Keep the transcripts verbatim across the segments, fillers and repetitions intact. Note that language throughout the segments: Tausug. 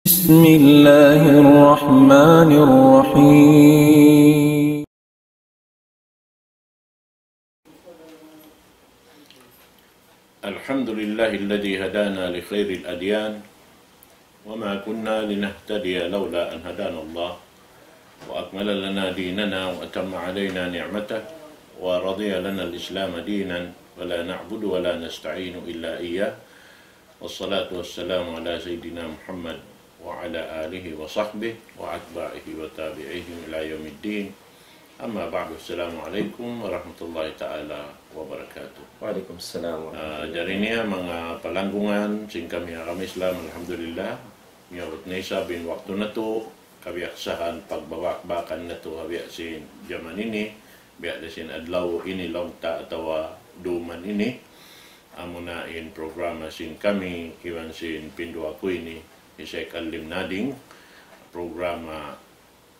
بسم الله الرحمن الرحيم. الحمد لله الذي هدانا لخير الأديان وما كنا لنهتدي لولا أن هدانا الله وأكمل لنا ديننا وأتم علينا نعمته ورضي لنا الإسلام دينا ولا نعبد ولا نستعين إلا إياه والصلاة والسلام على سيدنا محمد وعلى آله وصحبه وأتباعه وتابعيهم إلى يوم الدين. أما بعد، السلام عليكم ورحمة الله تعالى وبركاته. وعليكم السلام ورحمة الله. Ah, jari niya manga palanggungan sin kami agama Islam, alhamdulillah. Miyabut na isab in waktu natu', kabiyaksahan pagbabakbakan natu' ha biya' sin jaman ini, biya' da sin adlaw ini laung ta atawa duman ini. Amuna in programa sin kami, iban sin pinduwa ku ini, hi Sheikh Alim Nading, programa,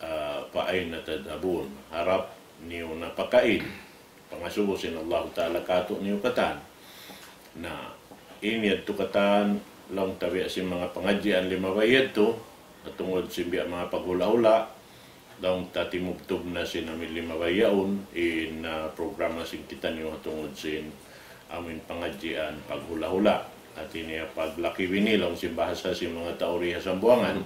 ah, فأين تذهبون, harap niyu na pakain. Pangasubu sin Allahu Ta'ala kātu'niyu katan. Na, in yadtu katan, laung ta biya' sin manga pangadjian limabay yadtu, tungud sin biya' manga paghula'-hula', laung ta timubtub na sin amin limabay yaun, in, ah, programa sin kitaniyu tungud sin amin pangadjian paghula'-hula'. Hati niya paglaki bini laung sin bahasa sin manga tau di ha Sambuwangan.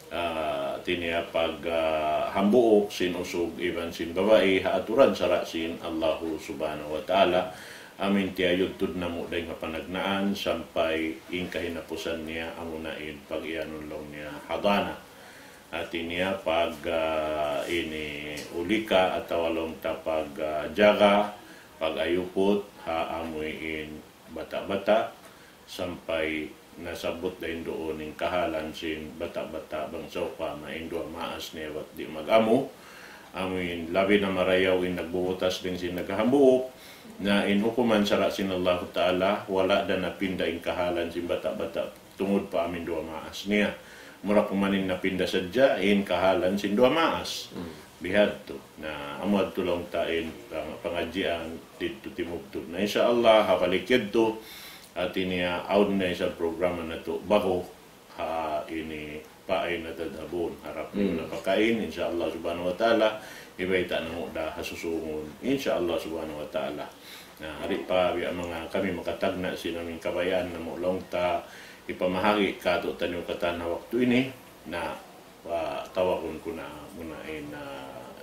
Ah, hati niya pag, ah, hambuuk sin usug iban sin babai ha aturan sara' sin Allahu Subhanahu wa Ta'ala. Amin tiyayudtud namu' dayn ha panagnaan sampay in kahinapusan niya amuna in pag-iyanun laung niya hadana. Hati niya pag, ah, ini ulika atawa laung ta pag, ah, jaga, pag-ayuput, ha amuin bata'-bata', sampay nasabbut dayn duun in kahalan sin bata'-bata' bang sawpama in duwa maas niya bat di' mag-amu, amuin labi na marayaw in nagbubutas dayn sin naghahambuuk, na in hukuman sara' sin Allahu Ta'ala, wala' da napinda in kahalan sin bata'-bata' tungud pa amuin duwa maas niya. Mura kuman in napinda sadja in kahalan sin duwa maas. Hmm. Bihadtu. Na, amu yadtu laung ta in pang-, pangadjian didtu timubtub. Na, insya Allah, ha balik yadtu, hati niya, awn na isab programa natu' ba'gu, ha ini, فأين تذهبون. Harap niyu na pakain, insya Allah Subhanahu wa Ta'ala, hibayta' namu' da ha susungun, insya Allah Subhanahu wa Ta'ala. Na, di' pa biya' manga kami makatagna' sin amuin kabayaan namu' laung ta hipamahagi' kātu'niyu katan ha waktu ini. Na, pa-, tawagun ku na muna in, ah,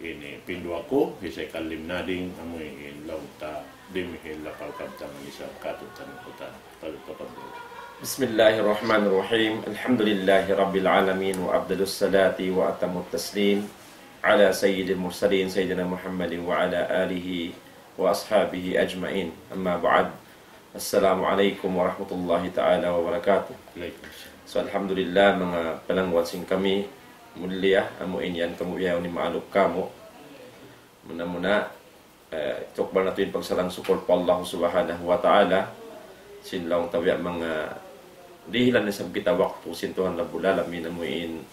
ini pinduwa ku, hi Sheikh Alim Nading, amuin laung ta dimihil lapal kabtangan isab kātu'niyu katan. Fal-, tafaddal. بسم الله الرحمن الرحيم. الحمد لله رب العالمين، وأفضل الصلاة وأتم التسليم على سيد المرسلين سيدنا محمد وعلى آله وأصحابه أجمعين. أما بعد. السلام عليكم ورحمة الله تعالى وبركاته. Alaykum salam. So, alhamdulillah, manga palangguan sin kami, mulia, amu in yan kamu bihaun in maaluk kamu. Muna-muna, eh, tukbal natu' in pagsarang-sukul pa Allah Subhanahu wa Ta'ala, sin laung ta biya' manga dihilan isab kita waktu sin Tuhan Rabbul Alamin, amu in,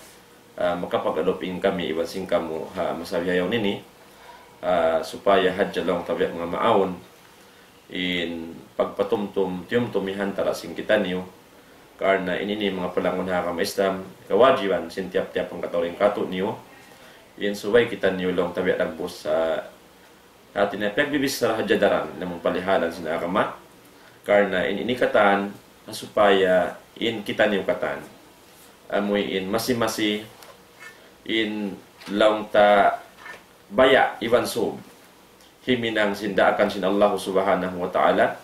ah, makapag-adopt in kami iban sin kamu ha masa bihaun ini, ah, supaya hadja laung ta biya' manga maawn in pagpatumtum, tiyumtumi ha antara' sin kitaniyu, karna' in ini manga palangguan ha agama Islam, kawajiban sin tiyap-tiyap hangkatau dayn kātu'niyu, in subay kitaniyu laung ta biya' dagbus ha hati niya piyagbibichara hadja daran, na mapalihalan sin agama. Karna' in ini katan, ha supaya in kitaniyu katan, amuin masi-masi in laung ta baya' iban sūb himinang sin daakan sin Allah Subhanahu wa Ta'ala.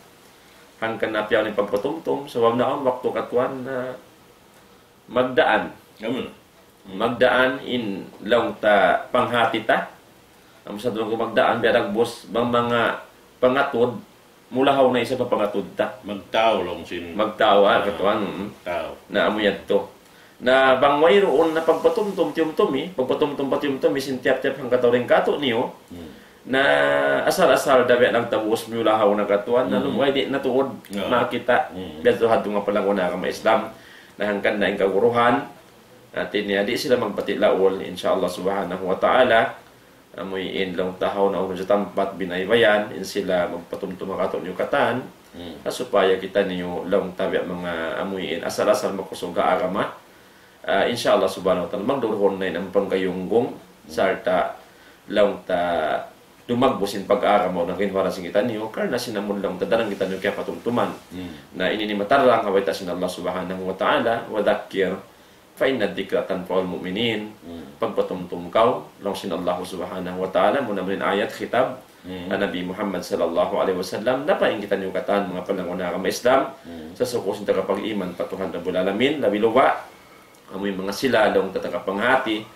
Hangkan na piyaw in pagpatumtum, sabab na awn waktu katuan na magdaan. Amun. Magdaan in laung ta panghati ta. Amu sa duun ku magdaan, biya' dagbus, bang manga pangatud, mulahaw na isab pa pangatud ta. Magtaw laung sin. Magtaw, ah, katuan, mm. Taw. Na amu yadtu. Na bang wayruun na pagpatumtum, tiyumtumi, pagpatumtum, patiyumtumi, sin tiyap-tiyap hangkatau dayn kātu'niyu, hmm, na asal-asal da biya' nagtabus miyulahaw na katuan, na, hmm, lumugay di' na tuud, ya, makita', hmm, biya' tuud ha manga palangguan ha agama Islam, na hangkan na in kaguruhan, hati niya di' sila magpati' laul, insya Allah Subhanahu wa Ta'ala, amuin laung ta hauna-una ha tampat binaybayan, in sila magpatumtum ha kātu'niyu katan, hmm, ha supaya kitaniyu laung ta biya' manga amuin asal-asal makusug ha agama, Ah, insya Allah subhanahu wa ta'ala, magduruhun na in amu pangkayunggung, sarta' laung ta dumagbus in pag-agama na kinuharan sin kitaniyu, karna' sin amu laung ta daran kitaniyu kiyapatumtuman. Na ini in matarang ha bayta' sin Allah subhanahu wa ta'ala, وذكر فإن الذكرى تنفع المؤمنين. Pagpatumtum kaw, laung sin Allah subhanahu wa ta'ala, muna-muna in ayat khitab, Nabi Muhammad sallallahu alayhi wasallam, dapat in kitaniyu katan manga palangun ha agama Islam, sasuku sin tagapag-iman pa Tuhan Rabbul Alamin, labi-labi, amu in manga sila laung ta tagapanghati,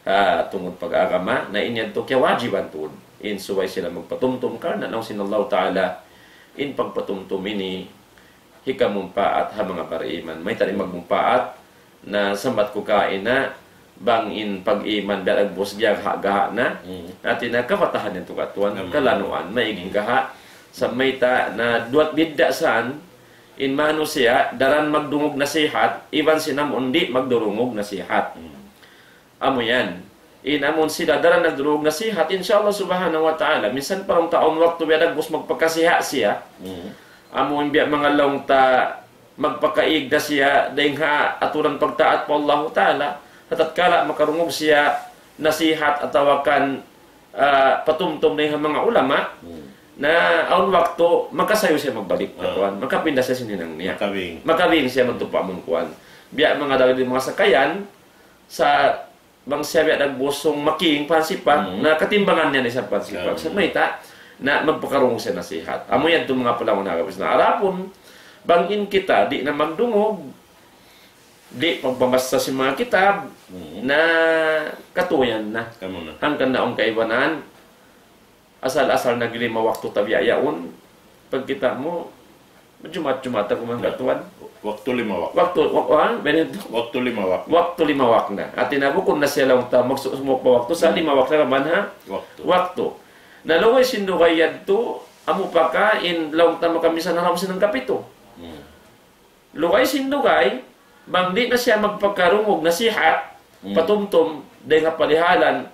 ah, tungud pag-agama, na in yadtu kiyawajiban tuud. In subay sila magpatumtum, karna' laung sin Allah ta'ala, in pagpatumtum ini, hikamumpaat ha manga bariman. Mayta' di' magmumpaat, na sambat ku kaina, bang in pag-iman biya' dagbus giya gaha'-gaha' na. Hati na kapatahan yadtu katuan, kalanuan, maig in gaha'. Sa' mayta' na duwa bidda' san, in manusiya', daran magdungug nasihat, iban sin amu in di' magdurungug nasihat. Amu yan. In amu in sila daran nagdurungug nasihat, insya Allah subhanahu wa ta'ala. Minsan pa laung ta awn waktu biya' dagbus magpakasiha' siya. Amu in biya' manga laung ta magpakaig da siya, dayng ha aturan pagtaat pa Allah ta'ala. Tatkala makarungug siya nasihat atawa kan, ah, patumtum dayng ha manga ulama, na awn waktu makasayu siya magbalik, katuan. Makapinda siya sin hinang niya. Makabing. Makabing siya madtu pa amun kuan. Biya' manga dagli manga sakayan, sa' bang siya biya' dagbus making pansipak, na katimbangan niya na isab pansipak. Sa' mayta', na magpakarungug siya nasihat. Amu yadtu manga palangun ha agama Islam. Adapun, bang in kita, di' na magdungug, di' pagpamassa sin manga kitab, na katuyan na. Hangkan na awn kaibanan, asal-asal naglima waktu ta biya' yaun, pagkita' mu, Jumaat-Jumaat aku manga katuan. Waktu lima waktu. Waktu, wak-, ah, bene tu. Waktu lima waktu. Waktu lima waktu na. Hati na bukun na siya laung ta magsumuuk pa waktu, sa' lima waktu na man ha? Waktu. Waktu. Na lugay sin lugay yadtu, amu pa ka in laung ta makamisan ha lawm sin hangkapitu. Lugay sin lugay, bang di' na siya magpakarungug nasihat, patumtum, dayng ha palihalan,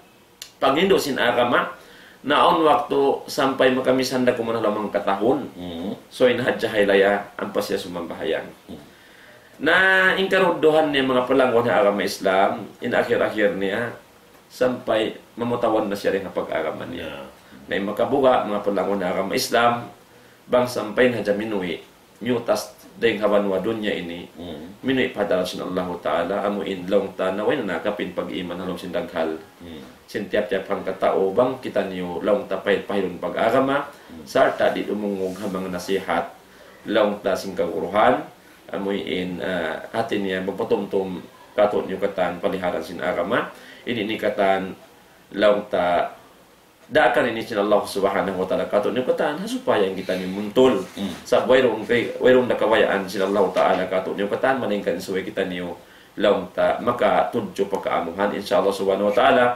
panghindu' sin agama, na awn waktu sampay makamisan da kuman ha lawm hangka tahun. So, in hadja haylaya, ampa siya sumambahayang. Na in karudduhan niya manga palangun ha agama Islam, in akhir-akhir niya, sampay mamutawan na siya dayng ha pag-agama niya. Na in makabuga', manga palangun ha agama Islam, bang sampay na hadja minuwi', miyutas dayng ha banwa dunya ini, minuwi' pa hadarat sin Allahu Ta'ala, amu in laung ta na way na nakapin pag-iman ha lawm sin daghal. Sin tiyap-tiyap hangkatau, bang kitaniyu laung ta pahil-pahilun pag-agama, sarta' di' dumungug ha manga nasihat, laung ta sin kaguruhan, amu in, ah, hati niya magpatumtum kātu'niyu katan paliharan sin agama, ini ini katan laung ta daakan ini sin Allah Subhanahu wa Ta'ala kātu'niyu katan, ha supaya in kitaniyu muntul. Sa' wayruun kay-, wayruun da kabayaan sin Allah Ta'ala kātu'niyu katan, malaingkan subay kitaniyu laung ta makatudju pa kaamuhan, insya Allah Subhanahu wa Ta'ala.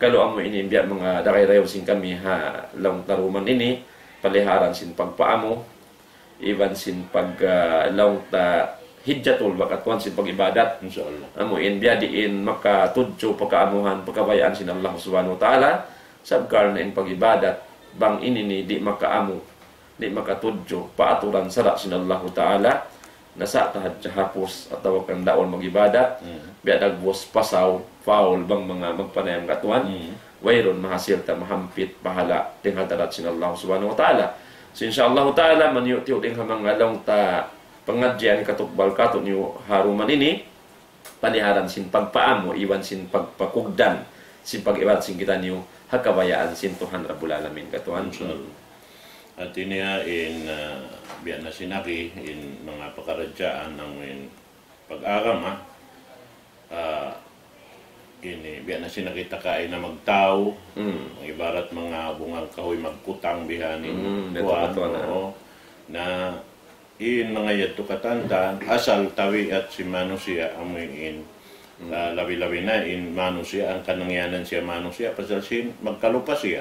Kalu amu ini biya' manga darayaw sin kami ha laung ta duman ini, paliharan sin pagpaamu, iban sin pag, ah, laung ta hijjatul bakat tuwan sin pag-ibadat. Insya Allah. Amu in biya' diin makatudju pa kaamuhan, pa kabayaan sin Allah Subhanahu wa Ta'ala, sabab karna' in pag-ibadat, bang ini ini di' makaamu, di' makatudju pa aturan sara' sin Allah Ta'ala, na sa' ta hadja hapus atawa kan daul mag-ibadat, biya' dagbus pasaw, foul, bang manga magpanayam katuan, wayruun mahasil ta mahampit pahala' dayng ha hadarat sin Allah Subhanahu wa Ta'ala. So, insya Allah Ta'ala, maniyu'-tiyu' dayng ha manga laung ta pangadjian katukbal kātu'niyu ha duman ini, paliharan sin pagpaamu, iban sin pagpakugdan, sin pag-ibadat sin kitaniyu, ha kabayaan sin Tuhan Rabbul Alamin katuan. Insya Allah. Hati niya in, ah, biya' na sin agi, in manga pakaradjaan, amu in pag-agama, ah, ini, biya' na sin nakita' kaina magtau, ibarat manga bunga kahuy magkutang bihaini. Kuwan, oo. Na, in manga yadtu katan, asal tabiat sin manusiya', amu in, ah, labi-labi na in manusiya', hangkan nangiyanan siya manusiya', pasal sin magkalupa siya.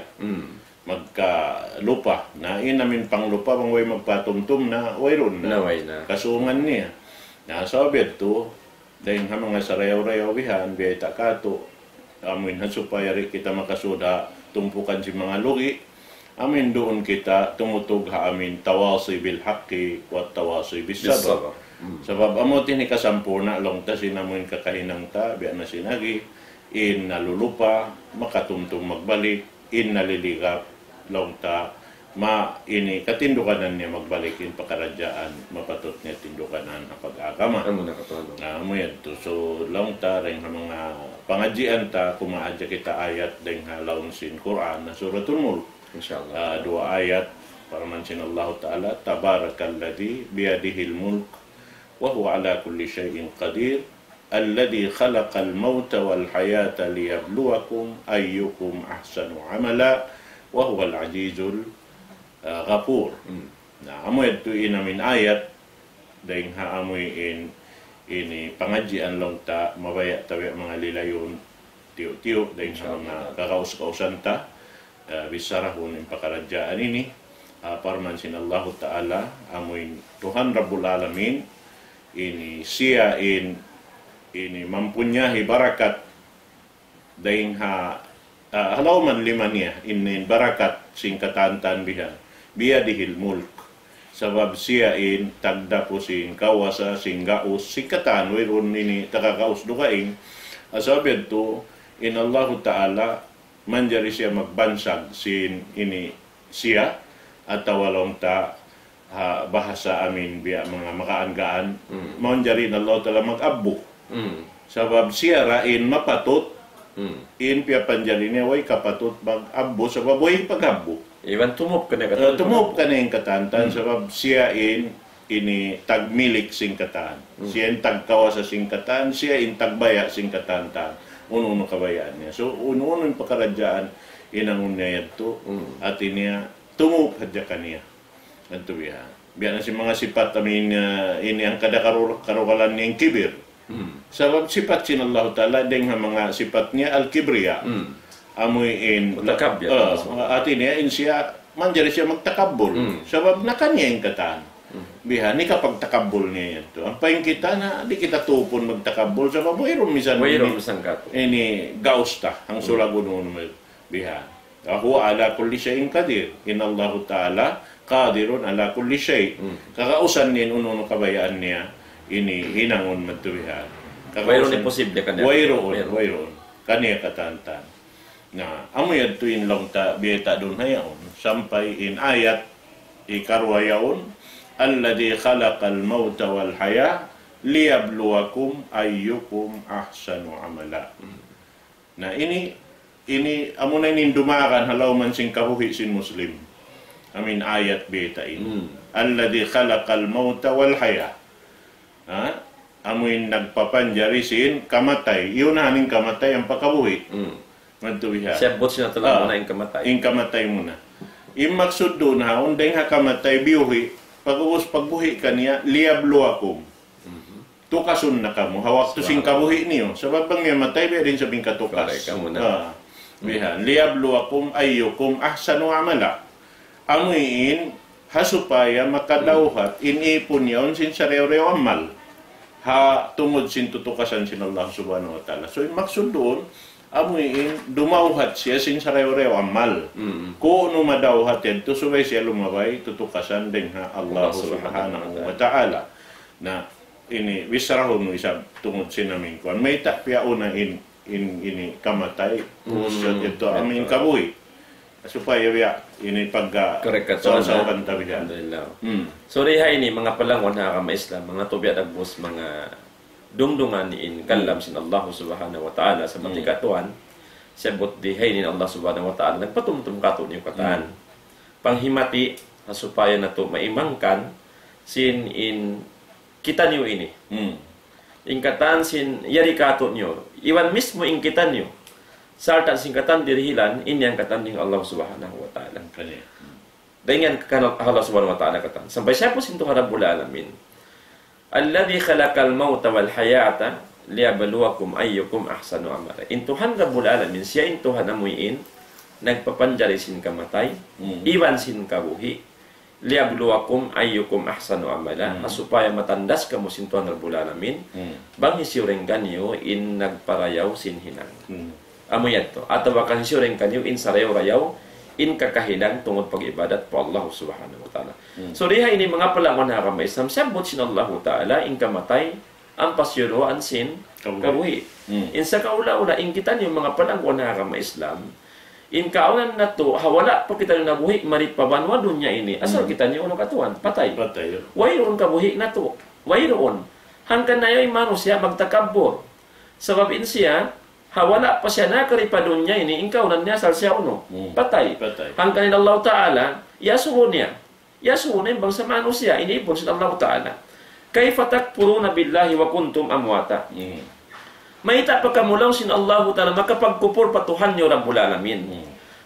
Magkalupa. Na in amin panglupa, bang way magpatumtum na, wayruun na. Na way na. Kasungan niya. Na, sabab yadtu, dayng ha manga sarayaw-rayaw bihan, biyayta' kātu', amu in ha supaya di' kita makasud ha tumpukan sin manga lugi', amu in duun kita tumutug ha amu in tawasi bil haqqi wa tawasi bis sabr. Bis sabr. Sabab amu ini kasampurna' laung ta sin amu in kakahinang ta, biya' na sin agi, in nalulupa, makatumtum magbalik, in naliligap, laung ta, ma ini katinduganan niya magbalik in pakaradjaan, mapatut niya tinduganan ha pag-agama. Amu na katuan. Na, amu yadtu. So, laung ta, dayn ha manga pangadjian ta, kumaadja kita ayat dayn ha laung sin Qur'an, na Suratul Mulk. Insya Allah. Ah, duwa ayat, parman sin Allahu Ta'ala, تبارك الذي بيده الملك وهو على كل شيء قدير، الذي خلق الموت والحياة ليبلوكم أيكم أحسن عملا وهو العزيز الغفور. Na, amu yadtu in amu in ayat, dayn ha amu in, ini pangadjian laung ta, mabaya' ta biya' manga lilayun, tiyu'-tiyu', dayn ha manga kagaus-gausan ta, ah, bisarahun in pakaradjaan ini, ah, parman sin Allahu Ta'ala, amu in Tuhan Rabbul Alamin, ini siya in, ini mampunyahi barakat dayn ha, ah, ha lawm lima niya, in, in barakat sin katan-katan bihan. بيده الملك. Sabab siya in tagdapu sin kawasa, sin gaus, sin katan, wayruun ini taga gaus dugaing. Ah, sabab yadtu, in Allahu Ta'ala, manjari siya magbansag sin ini siya, atawa laung ta, ha, bahasa amin biya' manga magaan-gaan, manjari in Allahu Ta'ala mag-abbu. Sabab siya ra in mapatut, in piyapanjari niya way kapatut mag-abbu, sabab way pag-abbu. Iban tumup kaniya katan. Eh, tumup kaniya in katan-katan, sabab siya in ini tagmilik sin katan. Siya in tagkawasa sin katan, siya in tagbaya' sin katan-katan. Unu-unu kabayaan niya. So, unu-unu in pakaradjaan, hinangun niya yadtu, hati niya, tumup hadja kaniya. Yadtu biya'. Biya' na sin manga sipat amin, ah, ini hangka da karu-, karugalan niya in kibir. Sabab sipat sin Allahu Ta'ala, dayn ha manga sipat niya al-kibriya. Amu in, hati niya, in siya, manjari siya magtakabbul. Sabab nakaniya in katan. Bihan, ini kapagtakabbul niya yadtu. Ampa in kita na, di' kita tupun magtakabbul. Sabab, wayruun misan ini, ini gaus ta, hangsulag unu-unu bihan. وهو على كل شيء قدير. إن الله تعالى قادر على كل شيء. Kagausan niya in unu-unu kabayaan niya, ini hinangun madtu bihan. Wayruun imposible kaniya. Wayruun, wayruun. Kaniya katan-katan. Na, amu yadtu in laung ta, biyayta' duun ha yaun. Sampay in ayat ikaruwa yaun, الذي خلق الموت والحياة ليبلوكم أيكم أحسن عملا. Na, ini, ini, amuna ini in dumagan ha lawm sin kabuhi' sin Muslim. Amu in ayat biyayta' ini. الذي خلق الموت والحياة. Ha? Amu in nagpapanjari sin kamatay. Iyunahan in kamatay ampa kabuhi'. Madtu bihan. Siyabbut sin Allahu Ta'ala muna in kamatay. In kamatay muna. In maksud duun ha, dayn ha kamatay biyuhi'. Pag'ubus pagbuhi' kaniya, ليبلوكم. Tukasun na kamu, ha waktu sin kabuhi' niyu. Sabab bang niya matay, biya' diin isab in katukas. Bihan. ليبلوكم أيكم أحسن عملا. Amu in, ha supaya makadawhat in ipun yaun sin sarayaw-rayaw amal. Ha tungud sin tutukasan sin Allah Subhanahu wa Ta'ala. So, in maksud duun, amu in dumawhat siya sin sarayaw-rayaw amal. Kunu' madawhat yadtu, subay siya lumabay tutukasan dayn ha Allah Subhanahu wa Ta'ala. Na, ini, bisarahun mu isab tungud sin amin kuwan. Mayta' piyauna in, in, ini kamatay, puus yadtu amin kabuhi'. Supaya biya' ini pagka sawsawan ta biya'. Alhamdulillah. So, di ha ini, manga palangun ha agama Islam, manga tubiya' dagbus, manga dungdungan in kalam sin Allah Subhanahu wa Ta'ala, sa' mati katuan, sabab di ha ini Allah Subhanahu wa Ta'ala, nagpatumtum katu' niyu katan. Panghimati, ha supaya natu' maimangkan, sin in kitaniyu ini. In katan sin yari katu' niyu. Iban mismu in kitaniyu. Sarta' sin katan dirihilan, in yan katan dayn Allah Subhanahu wa Ta'ala. Dayn yan kan Allah Subhanahu wa Ta'ala katan. Sampay siya pu sin Tuhan Rabbul Alamin. الذي خلق الموت والحياة ليبلوكم أيكم أحسن عملا. In Tuhan Rabbul Alamin, siya in Tuhan amu in nagpapanjari sin kamatay, iban sin kabuhi', ليبلوكم أيكم أحسن عملا, ha supaya matandas kamu sin Tuhan Rabbul Alamin, bang hisiyu dayn kaniyu in nagparayaw sin hinang. Amu yadtu. Atawa ka hisiyu dayn kaniyu in sarayaw-rayaw in kakahinang tungud pag-ibadat pa Allah Subhanahu wa Ta'ala. So, diha ini manga palangga' ha agama Islam, siyabbut sin Allahu Ta'ala in kamatay, ampa siyuruan sin kabuhi'. In sakaula-ula, in kitaniyu manga palangga' ha agama Islam, in kaunan natu', ha wala' pa kitaniyu nabuhi' mari pa banwa dunya ini, asal kitaniyu unu katuan, patay. Wayruun kabuhi' natu'. Wayruun. Hangkan na in manusiya' magtakabbur. Sabab in siya, ha wala' pa siya nakari pa dunya ini, in kaunan niya asal siya unu, patay. Hangkan in Allah Ta'ala, iyasubu niya. Iyasubu niya in bangsa manusiya', ini ipun sin Allah Ta'ala. كيف تكفرون بالله وكنتم أمواتا. Mayta' pa kamu laung sin Allahu Ta'ala makapagkupur pa Tuhan niyu Rabbul Alamin.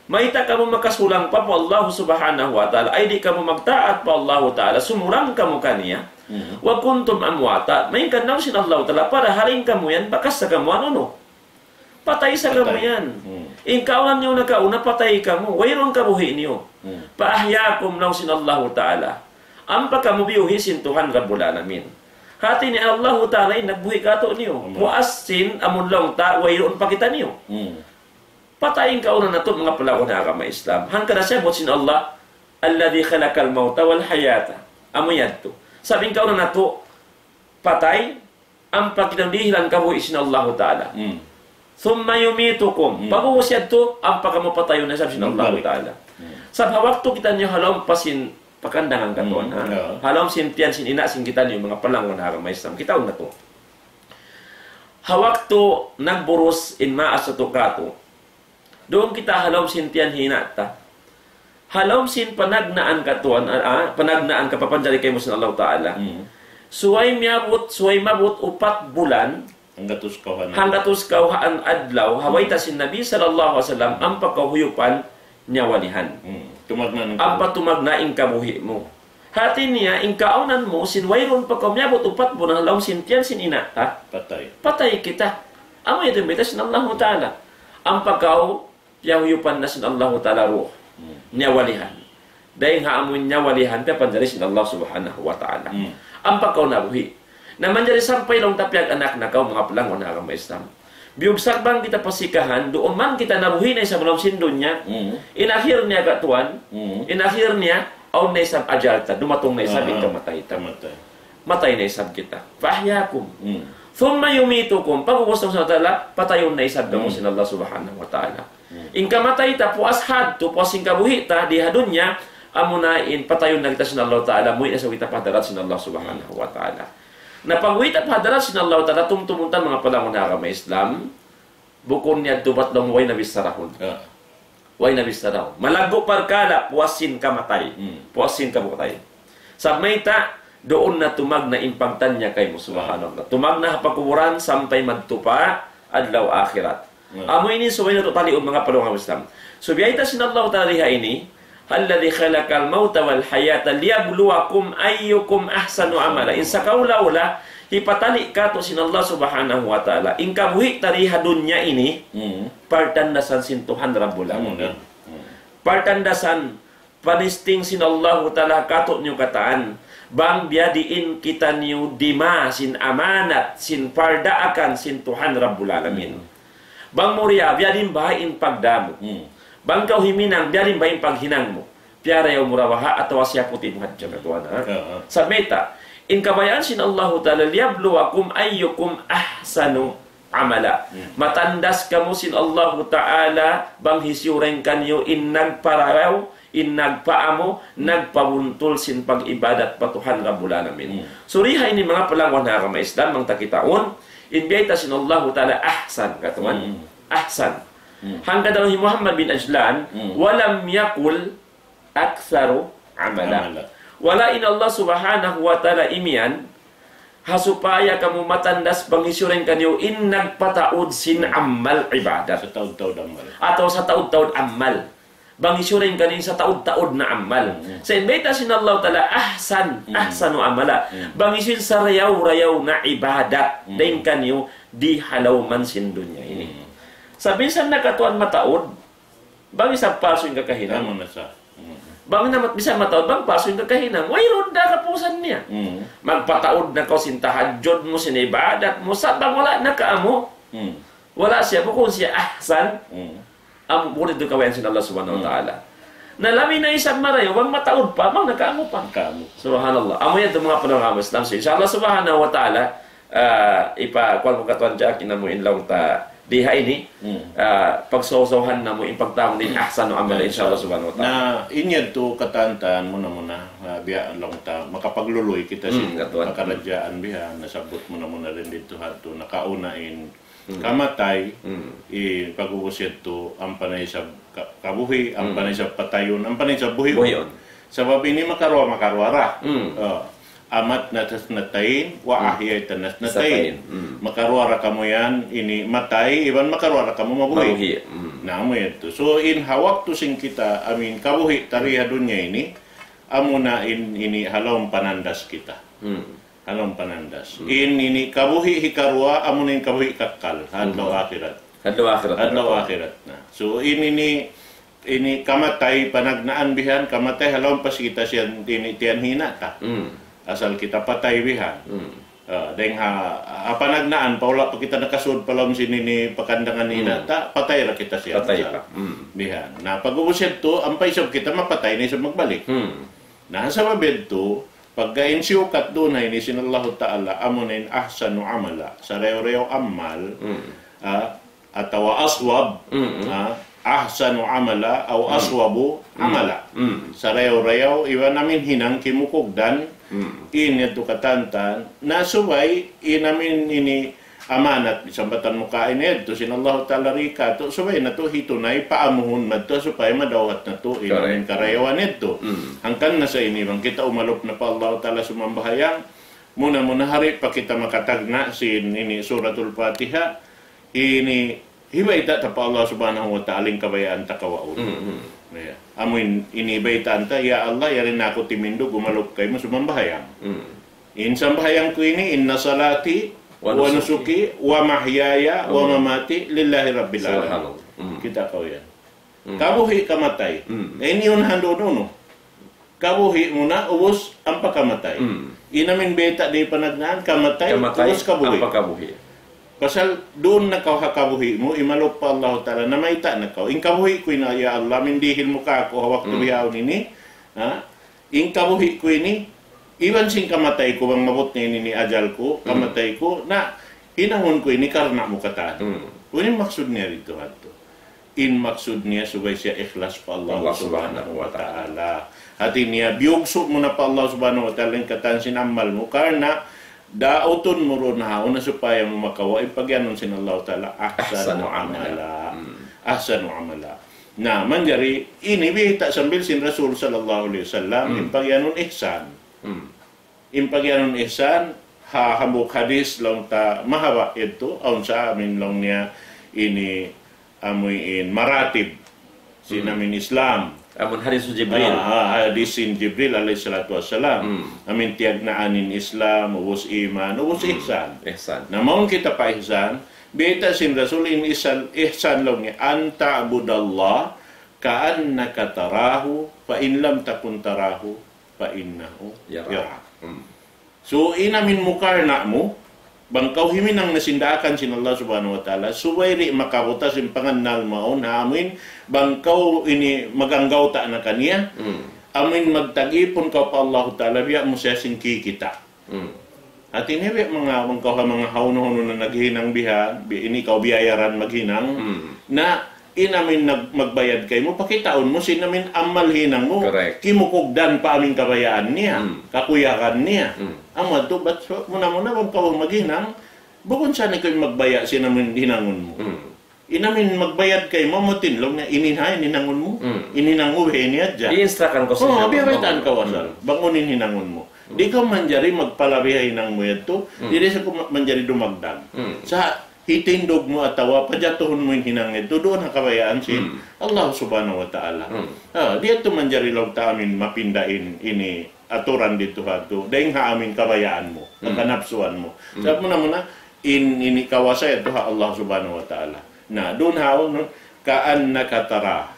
Mayta' kamu makasulang pa, pa Allah Subhanahu wa Ta'ala. Ay di' kamu magtaat pa Allahu Ta'ala. Sumulang kamu kaniya. وكنتم أمواتا. Malayngkan laung sin Allahu Ta'ala, padahal in kamu yan, bakas sa kamu unu. Patay sa kamu yan. In kaunan niyu nakauna, patay kamu. Wayruun kabuhi' niyu. فأحياكم laung sin Allahu Ta'ala. Ampa kamu biyuhi' sin Tuhan Rabbul Alamin. Hati niya Allahu Ta'ala in nagbuhi' katu'niyu. Puas sin amun laung ta, wayruun pa kitaniyu. Patay in kaunan natu', manga palangga' ha agama Islam. Hangkan na siyabbut sin Allah, الذي خلق الموت والحياة. Amu yadtu. Sabab in kaunan natu', patay, ampa kitaniyu dihilan kabuhi' sin Allahu Ta'ala. ثم يميتكم. Pag'ubus yadtu, ampa kamu patayun na isab sin Allahu Ta'ala. Sabab ha waktu kitaniyu ha lawm pa sin pakandangan katuan, ha? Ha lawm sin tiyan sin ina' sin kitaniyu, manga palangga' ha agama Islam. Kitaun natu'. Ha waktu nagburus in maas natu' katu', duun kita ha lawm sin tiyan hi ina' ta. Ha lawm sin panagnaan katuan, ah, ah, panagnaan kapapanjari kaymu sin Allahu Ta'ala. Subay miyabut, subay maabut upat bulan, hanggatus kawhaan adlaw, ha bayta' sin Nabi sallallahu alayhi wasallam, ampa kahuyupan niyawalihan. Ampa tumagna' in kabuhi' mu. Hati niya, in kaunan mu, sin wayruun pa kaw miyabut upat bulan ha lawm sin tiyan sin ina' ta, patay kita. Amu yadtu in bayta' sin Allahu Ta'ala. Ampa kaw piyahuyupan na sin Allahu Ta'ala ruh. Niyawalihan. Dayng ha amu in niyawalihan, piyapanjari sin Allah Subhanahu wa Ta'ala. Ampa kaw nabuhi'. Na manjari sampay laung ta piyag-anak na kaw, manga palangga' ha agama Islam. Biyugsak bang kita pasikahan, duun man kita nabuhi' na isab ha lawm sin dunya. In akhir niya katuan, in akhir niya, awn na isab ajal ta, dumatung na isab in kamatay ta. Matay na isab kita. فأحياكم. ثم يميتكم. Pag'ubus laung sin Allah Ta'ala, patayun na isab kamu sin Allah Subhanahu wa Ta'ala. In kamatay ta, puas hadtu, puas sin kabuhi' ta, di ha dunya, amuna in patayun na kita sin Allah Ta'ala, muwi' na isab kita pa hadarat sin Allah Subhanahu wa Ta'ala. Na pag'uwi' ta pa hadarat sin Allah Ta'ala, tumtumun ta manga palangga' ha agama Islam, bukun niya dubat laung way na bicharahun. Way na bicharahun. Malaggu' parkala', puas sin kamatay. Puas sin kamatay. Sabab mayta', duun na tumagna' in pagtanya kaymu, subhanallah. Tumagna' ha pakuburan sampay madtu pa adlaw akhirat. Amu ini subay natu' taliun manga palangga' Islam. Subay ta sin Allah Ta'ala ha ini, الذي خلق الموت والحياة ليبلوكم أيكم أحسن عملا. In sakaula-ula, hipatali' katu' sin Allah Subhanahu wa Ta'ala. In kabuhi' ta di ha dunya ini, partandasan sin Tuhan Rabbul Alamin. Partandasan, panisting sin Allahu Ta'ala katu'niyu katan. Bang biyadiin kitaniyu dima sin amanat, sin pardaakan sin Tuhan Rabbul Alamin. Bang mu riya, biyadiin baha' in pagdā mu. Bang kaw himinang, biyadiin baha' in paghinang mu. Piyarayaw mu ra baha' atawa siyaputi mu hadja katuan, ha? Sabab mayta', in kabayaan sin Allahu Ta'ala, ليبلوكم أيكم أحسن عملا. Matandas kamu sin Allahu Ta'ala, bang hisiyu dayn kaniyu in nagparayaw, in nagpaamu, nagpabuntul sin pag-ibadat pa Tuhan Rabbul Alamin. So, di ha ini manga palangga' ha agama Islam, bang ta kitaun, in biyayta' sin Allahu Ta'ala ahsan, katuan. Ahsan. Hangkan laung hi Muhammad bin Ajlan, ولم يقل أكثر عملا. Wala' in Allah Subhanahu wa Ta'ala imiyan, ha supaya kamu matandas bang hisiyu dayn kaniyu in nagpataud sin amal ibadat. Atawa sataud-taud amal. Bang hisiyu dayn kaniyu sataud-taud na amal. Sa' in bayta' sin Allah Ta'ala ahsan, ahsanu amala. Bang hisiyu in sarayaw-rayaw na ibadat dayn kaniyu di ha lawm sin dunya ini. Sa' minsan na katuan mataud, bang isab palsu in kakahinang. Bang na mat-, minsan mataud, bang palsu in kakahinang. Wayruun da kapusan niya. Magpataud na kaw sin tahajjud mu, sin ibadat mu, sa' bang wala' na kaamu. Wala' siya, bukun siya ahsan. Amu, bukun yadtu kabayaan sin Allah Subhanahu wa Ta'ala. Na labi na isab marayaw, bang mataud pa, bang nakamu pa. Kamu. Subhanallah. Amu yan tuud manga panaw ha Islam. So, insha Allah subhanahu wa ta'ala, ah, ipa, kuwan ku katuan jakin amu in laung ta di ha ini, ah, pagsawsawahan namu' in pagtawagun in ahsanu amal, insha Allah subhanahu wa ta'ala. Na, in yan tuud katantan muna-muna, ah, biya' laung ta, makapagluluy kita sin katuan. Pakaradjaan bihan, nasabbut muna-muna dayn didtu ha yadtu, nakauna in kamatay, in pag'ubus yadtu, ampa na isab ka-, kabuhi', ampa na isab patayun, ampa na isab buhiun. Buhiun. Sabab ini makaruwa, makaruwa ra. Oh. Amatna thnatayn, wa ahya thnatayn. Thnatayn. Makaruwa ra kamu yan, ini matay, iban makaruwa ra kamu mabuhi'. Mabuhi'. Na, amu yadtu. So, in ha waktu sin kita, amu in kabuhi' ta di ha dunya ini, amuna in, ini ha lawm panandas kita. Ha lawm panandas. In ini kabuhi' hikaruwa, amuna in kabuhi' kakkal. Ha adlaw akhirat. Ha adlaw akhirat. Ha adlaw akhirat na. So, in ini, ini kamatay panagnaan bihan, kamatay ha lawm pa sin kita siya ini tiyan hina ta. Asal kita patay bihan. Ah, dayn ha, ha panagnaan, pa wala' pa kita nakasud pa lawm sin ini pakandangan hina ta, patay ra kita siya. Patay pa. Bihan. Na, pag'ubus yadtu, ampa isab kita mapatay na isab magbalik. Na, sabab yadtu, pagka in siyukat duun ha ini sin Allahu Ta'ala, amuna in ahsanu amala, sarayaw-rayaw amal, ah, atawa aswab, ah, ahsanu amala, aw aswabu amala. Sarayaw-rayaw, iban amin hinang kimukugdan, in yadtu katantan, na subay, in amin ini amanat, sambatan mu kaina yadtu, sin Allahu Ta'ala di katu', subay natu' hitunay, paamuhun madtu, supaya madawhat natu', in amin karayawan yadtu. Hangkan na sa ini, bang kita umalup na pa Allahu Ta'ala sumambahayang, muna-muna di' pa kita makatagna' sin ini Suratul Fatiha, ini hibayta' ta pa Allah Subhanahu wa Ta'ala in kabayaan ta kawaun. Ya. Amu in, ini baytaan ta, "Ya Allah, yari na aku timindug, umalup kaymu sumambahayang." In sambahayang ku ini, "Inna salati wa nusuki wa mahyaya wa mamati lillahi rabbil alamin." Subhanallah. Kita kaw yan. Kabuhi' kamatay. Eh, ini yun handu' unu. Kabuhi' muna, ubus, ampa kamatay. In amin bayta' di panagnaan, kamatay, ubus kabuhi'. Ampa kabuhi'. Pasal duun na kaw ha kabuhi' mu, imalup pa Allahu Ta'ala, namayta' na kaw. In kabuhi' ku ini, ya Allah, amin dihil mu kāku' ha waktu bihaun ini, ha? In kabuhi' ku ini, iban sin kamatay ku, bang maabut na ini in ajal ku, kamatay ku, na hinangun ku ini karna' mu katan. Unu in maksud niya didtu ha yadtu? In maksud niya subay siya ikhlas pa Allah Subhanahu wa Ta'ala. Hati niya, biyugsu' mu na pa Allah Subhanahu wa Ta'ala in katan sin amal mu, karna' dautun mu duun ha una supaya mu makawa' in pagiyanun sin Allah Ta'ala, ahsanu amala. Ahsanu amala. Na, manjari, ini biyayta' sambil sin Rasul sallallahu alayhi wasallam, in pagiyanun ihsan. In pagiyanun ihsan, ha hambuuk hadis laung ta mahaba' yadtu, awn sa amin laung niya ini amuin maratib sin amin Islam. Amun hadis Jibril. Ah, ah, hadis sin Jibril alayhi salatu wassalam. Amin tiyagnaan in Islam, ubus iman, ubus ihsan. Ihsan. Na mawn kita pa ihsan, bayta' sin Rasul in ihsan, ihsan laung niya, "An ta'budallaha ka'annaka tarahu, fa in lam takun tarahu, fa innahu yarak." So, in amin mukarna' mu, bang kaw himinang na sin daakan sin Allah Subhanahu wa Ta'ala, subay di' makabutas in pangannal mu awn, ha amin, bang kaw ini maganggawta' na kaniya, amin magtag-ipun kaw pa Allah Ta'ala, biya' mu siya sin kikita'. Hati niya biya' manga, manga kaw ha manga hawnu-hawnu na naghinang bihan, bi-, ini kaw biyayaran maghinang. Na, in amin nag-, magbayad kaymu, pakitaun mu, sin amin amal hinang mu, kimukugdan pa amin kabayaan niya, kakuyagan niya. Amu yadtu, bat, so, muna-muna, bang kaw maghinang, bukun sa ni kaw magbaya' sin amin hinangun mu. In amin magbayad kaymu, amu in laung niya, ini na in hinangun mu. In hinangun mu, ini hadja. I-instruct-an kaw sa. Oo, biya' baytaan kaw asal. Bang unu in hinangun mu. Di' kaw manjari magpalabi ha hinang mu yadtu, di' da isab kaw ma-, manjari dumagdag. Sa' hitindug mu atawa pajatuhun mu in hinang yadtu, duun ha kabayaan sin Allah Subhanahu wa Ta'ala. Ah, di' yadtu manjari laung ta amin mapinda in, ini aturan didtu ha yadtu. Dayn ha amin kabayaan mu, kakanapsuan mu. Sa' muna-muna, in, ini kawasa yadtu ha Allah Subhanahu wa Ta'ala. Na, duun ha awn, nun, "Ka'annaka tarahu.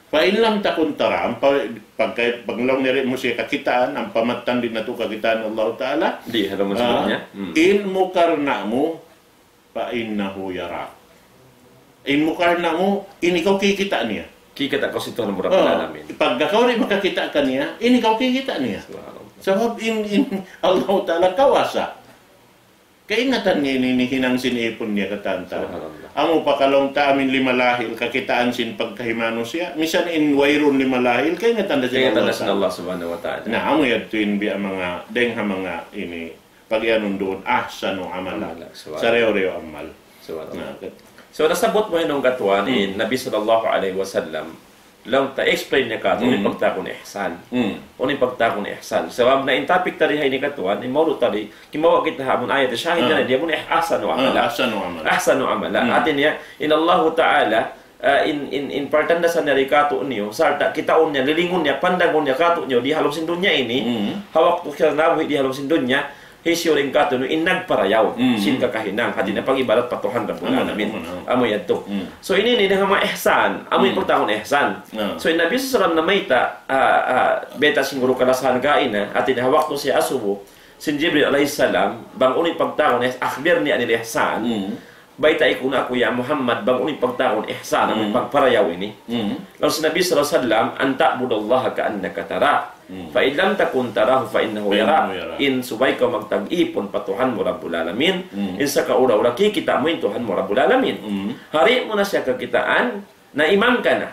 Fa in lam takun tarahu," ampa, pagka, paglaung niya di' mu siya kakitaan, ampa mattan di' natu' kakitaan Allah Ta'ala. Di', halaman ah, sebenarnya. In mukarna' mu, "Fa innahu yarak." In mukarna' mu, in ikaw kikita' niya. Kikita' kaw sin Tuhan mu Rabbul Alamin. Pagka kaw di' makakita' kaniya, ini kaw kikita' niya. Subhanallah. Sabab in, in Allah Ta'ala kawasa. Kaingatan niya ini, ini hinang sin ipun niya katan-katan. Subhanallah. Amu pa ka laung ta amin lima lahil, kakitaan sin pagkahi manusiya'. Misan in wayruun lima lahil, kaingatan da sin Allah Ta'ala. Kaingatan da sin Allah Subhanahu wa Ta'ala. Na, amu yadtu in biya' manga, dayng ha manga ini, pag-iyanun duun, ahsanu amala. Amala, subhanallah. Sarayaw-rayaw amal. Subhanallah. Na, kat- So, nasabbut mu yan, katuan, in Nabi sallallahu alayhi wasallam, laung ta explain niya katu', unu in pagtawagun ihsan. Unu in pagtawagun ihsan. Sabab na in topic ta di ha ini, katuan, in mawdu' ta di, kimawa' kita ha amun ayat, shahid na di, amun ih-, ahsanu amala. Ah, ahsanu amala. Ahsanu amala. Hati niya, in Allahu Ta'ala, ah, in, in, in partandasan niya di katu'niyu, sarta' kitaun niya, lilingun niya, pandangun niya katu'niyu, di ha lawm sin dunya ini, ha waktu kita nabuhi' di ha lawm sin dunya, hisiyu dayn katu'niyu in nagparayaw sin kakahinang. Hati niya pag-ibadat pa Tuhan Rabbul Alamin. Amu yadtu. So, ini, ini dayn ha manga ihsan. Amu in pagtawagun ihsan. So, in Nabi sallallahu alayhi wasallam namayta', ah, ah, bayta' sin guru kalasahan kaina, hati niya ha waktu siya asubu, sin Jibril alayhi salam, bang unu in pagtawagun ihsan, أخبرني عن الإحسان. Baytai kunu' aku, ya Muhammad, bang unu in pagtawagun ihsan, amu in pagparayaw ini. Laung sin Nabi sallallahu alayhi wasallam, أن تعبد الله كأنك تراه. فإن لم تكن تراه فإنه يراك. In subay kaw magtag-ipun pa Tuhan mu Rabbul Alamin, in sakaula-ula kikita' mu in Tuhan mu Rabbul Alamin. Hari mu na siya kakitaan, na imang ka na.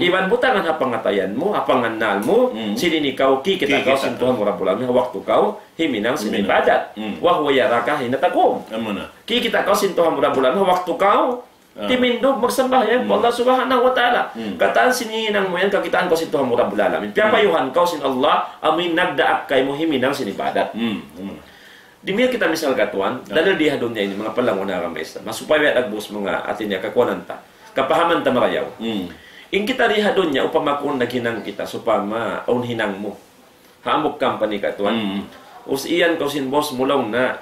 Iban butangan ha pangatayan mu, ha pangannal mu, sin ini kaw kikita' kaw sin Tuhan mu Rabbul Alamin, ha waktu kaw himinang sin ibadat. وهو يراك حين تقوم. Amu na. Kikita' kaw sin Tuhan mu Rabbul Alamin, ha waktu kaw timindug magsambahayang pa Allah Subhanahu wa Ta'ala. Katan sin hinang mu yan, kakitaan kaw sin Tuhan mu Rabbul Alamin. Piyapayuhan kaw sin Allah, amu in nagdaak kaymu himinang sin ibadat. Amu na. Dimiyan kita misal, katuan, dalil di ha dunya ini, manga palangun agama Islam. Supaya dagbus manga, hati niya, kakuanan ta. Kapahaman ta marayaw. In kita di ha dunya, upama kunu' naghinang kita, sawpama, awn hinang mu. Ha hambuuk company, katuan. Us iyan kaw sin boss mu, laung niya,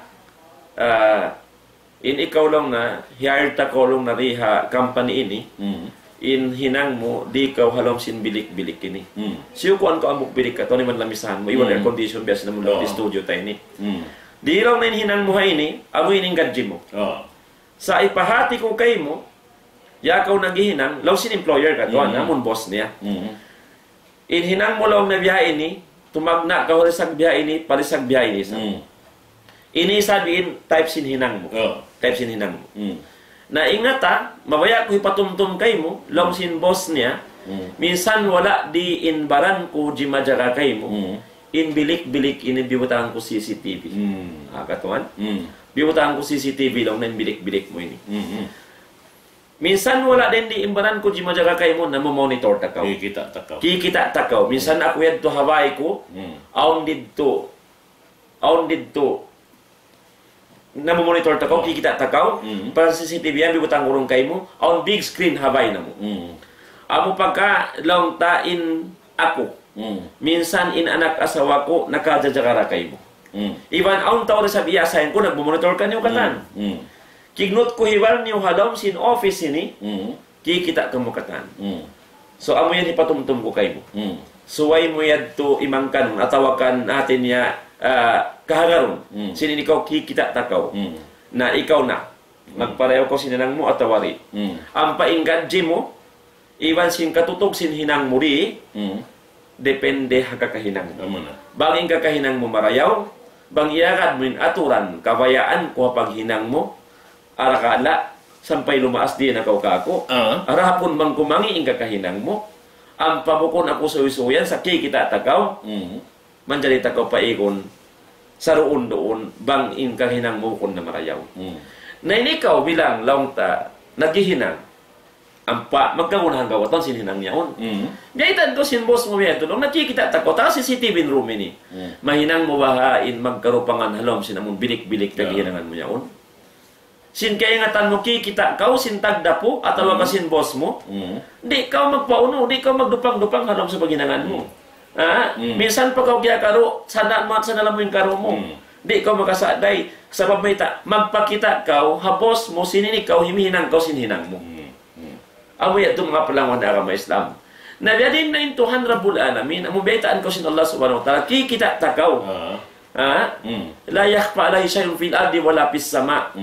ah, in ikaw, laung niya, hire ta kaw, laung niya, di ha company ini. In hinang mu, di kaw ha lawm sin bilik-bilik ini. Siyukuan kaw hambuuk bilik, katuan, iban lamisahan mu, iban air condition, biya' sin amun studio ta ini. Di, laung niya, in hinang mu ha ini, amu ini in gadji mu. Sa' ipahati ku kaymu, ya kaw naghihinang, laung sin employer, katuan, amun boss niya. In hinang mu, laung niya, biya' ini, tumagna' kaw lisag biya' ini, pa lisag biya' ini isab. Ini isab in type sin hinang mu. Type sin hinang mu. Na ingata, mabaya' ku hipatumtum kaymu, laung sin boss niya, minsan wala' di in baran ku jimajaga kaymu, in bilik-bilik ini biyutangan ku C C T V. Ah, katuan? Biyutangan ku C C T V, laung niya, in bilik-bilik mu ini. Minsan wala' dayn di in baran ku jimajaga kaymu, namomonitor ta kaw. Kikita' ta kaw. Kikita' ta kaw. Minsan aku yadtu ha bāy ku, awn didtu, awn didtu, namomonitor ta kaw, kikita' ta kaw, pa C C T V yan, biyutang ku duun kaymu, awn big screen ha bāy namu'. Amu pagka laung ta in aku. Minsan in anak asawa ku nakajajaga da kaymu. Iban awn tau da isab iyaasahin ku nagmumonitor kaniyu katan. Kignut ku hibal niyu ha lawm sin office ini, kikita' kamu katan. So, amu yan hipatumtum ku kaymu. Subay mu yadtu imangkanun, atawa kan hati niya, ah, kahagarun. Sin ini kaw kikita' ta kaw. Na ikaw na. Magparayaw kaw sin hinang mu atawa di'. Ampa in gadji mu, iban sin katutug sin hinang mu di, depende ha kakahinang mu. Amu na. Bang in kakahinang mu marayaw, bang iyagad mu in aturan, kabayaan ku ha paghinang mu, arakala', sampay lumaas di' na kaw kāku', arahapun bang kumangi' in kakahinang mu, ampa bukun aku suysuyan, sa' kikita' ta kaw, manjari ta kaw paigun, saruun-duun, bang in kahinang mu bukun na marayaw. Na ini kaw bilang laung ta, naghihinang. Ampa, magkagunahan kaw katan sin hinang niya yaun. Biyaytaan kaw sin boss mu biya' yadtu, laung, nakikita' ta kaw, ta C C T V in room ini. Mahinang mu baha' in magkarupangan ha lawm sin amun bilik-bilik naghihinangan mu yaun. Sin kaingatan mu kikita' kaw sin tagdapu atawa ka sin boss mu. Di' kaw magpaunu, di' kaw magdupang-dupang ha lawm sin paghinangan mu. Ha? Minsan pa kaw kiyakaru', sanda' mu, sanda' mu in karu' mu. Di' kaw makasa'day, sabab mayta', magpakita' kaw, ha boss mu, sin ini kaw, himihinang kaw, sin hinang mu. Amu yadtu manga palanguhan agama Islam. Na biya' diin na in Tuhan Rabbul Alamin, amu baytaan kaw sin Allah Subhanahu wa Ta'ala, kikita' ta kaw. Ha? لا يخفى عليه شيء في الأرض ولا في السماء.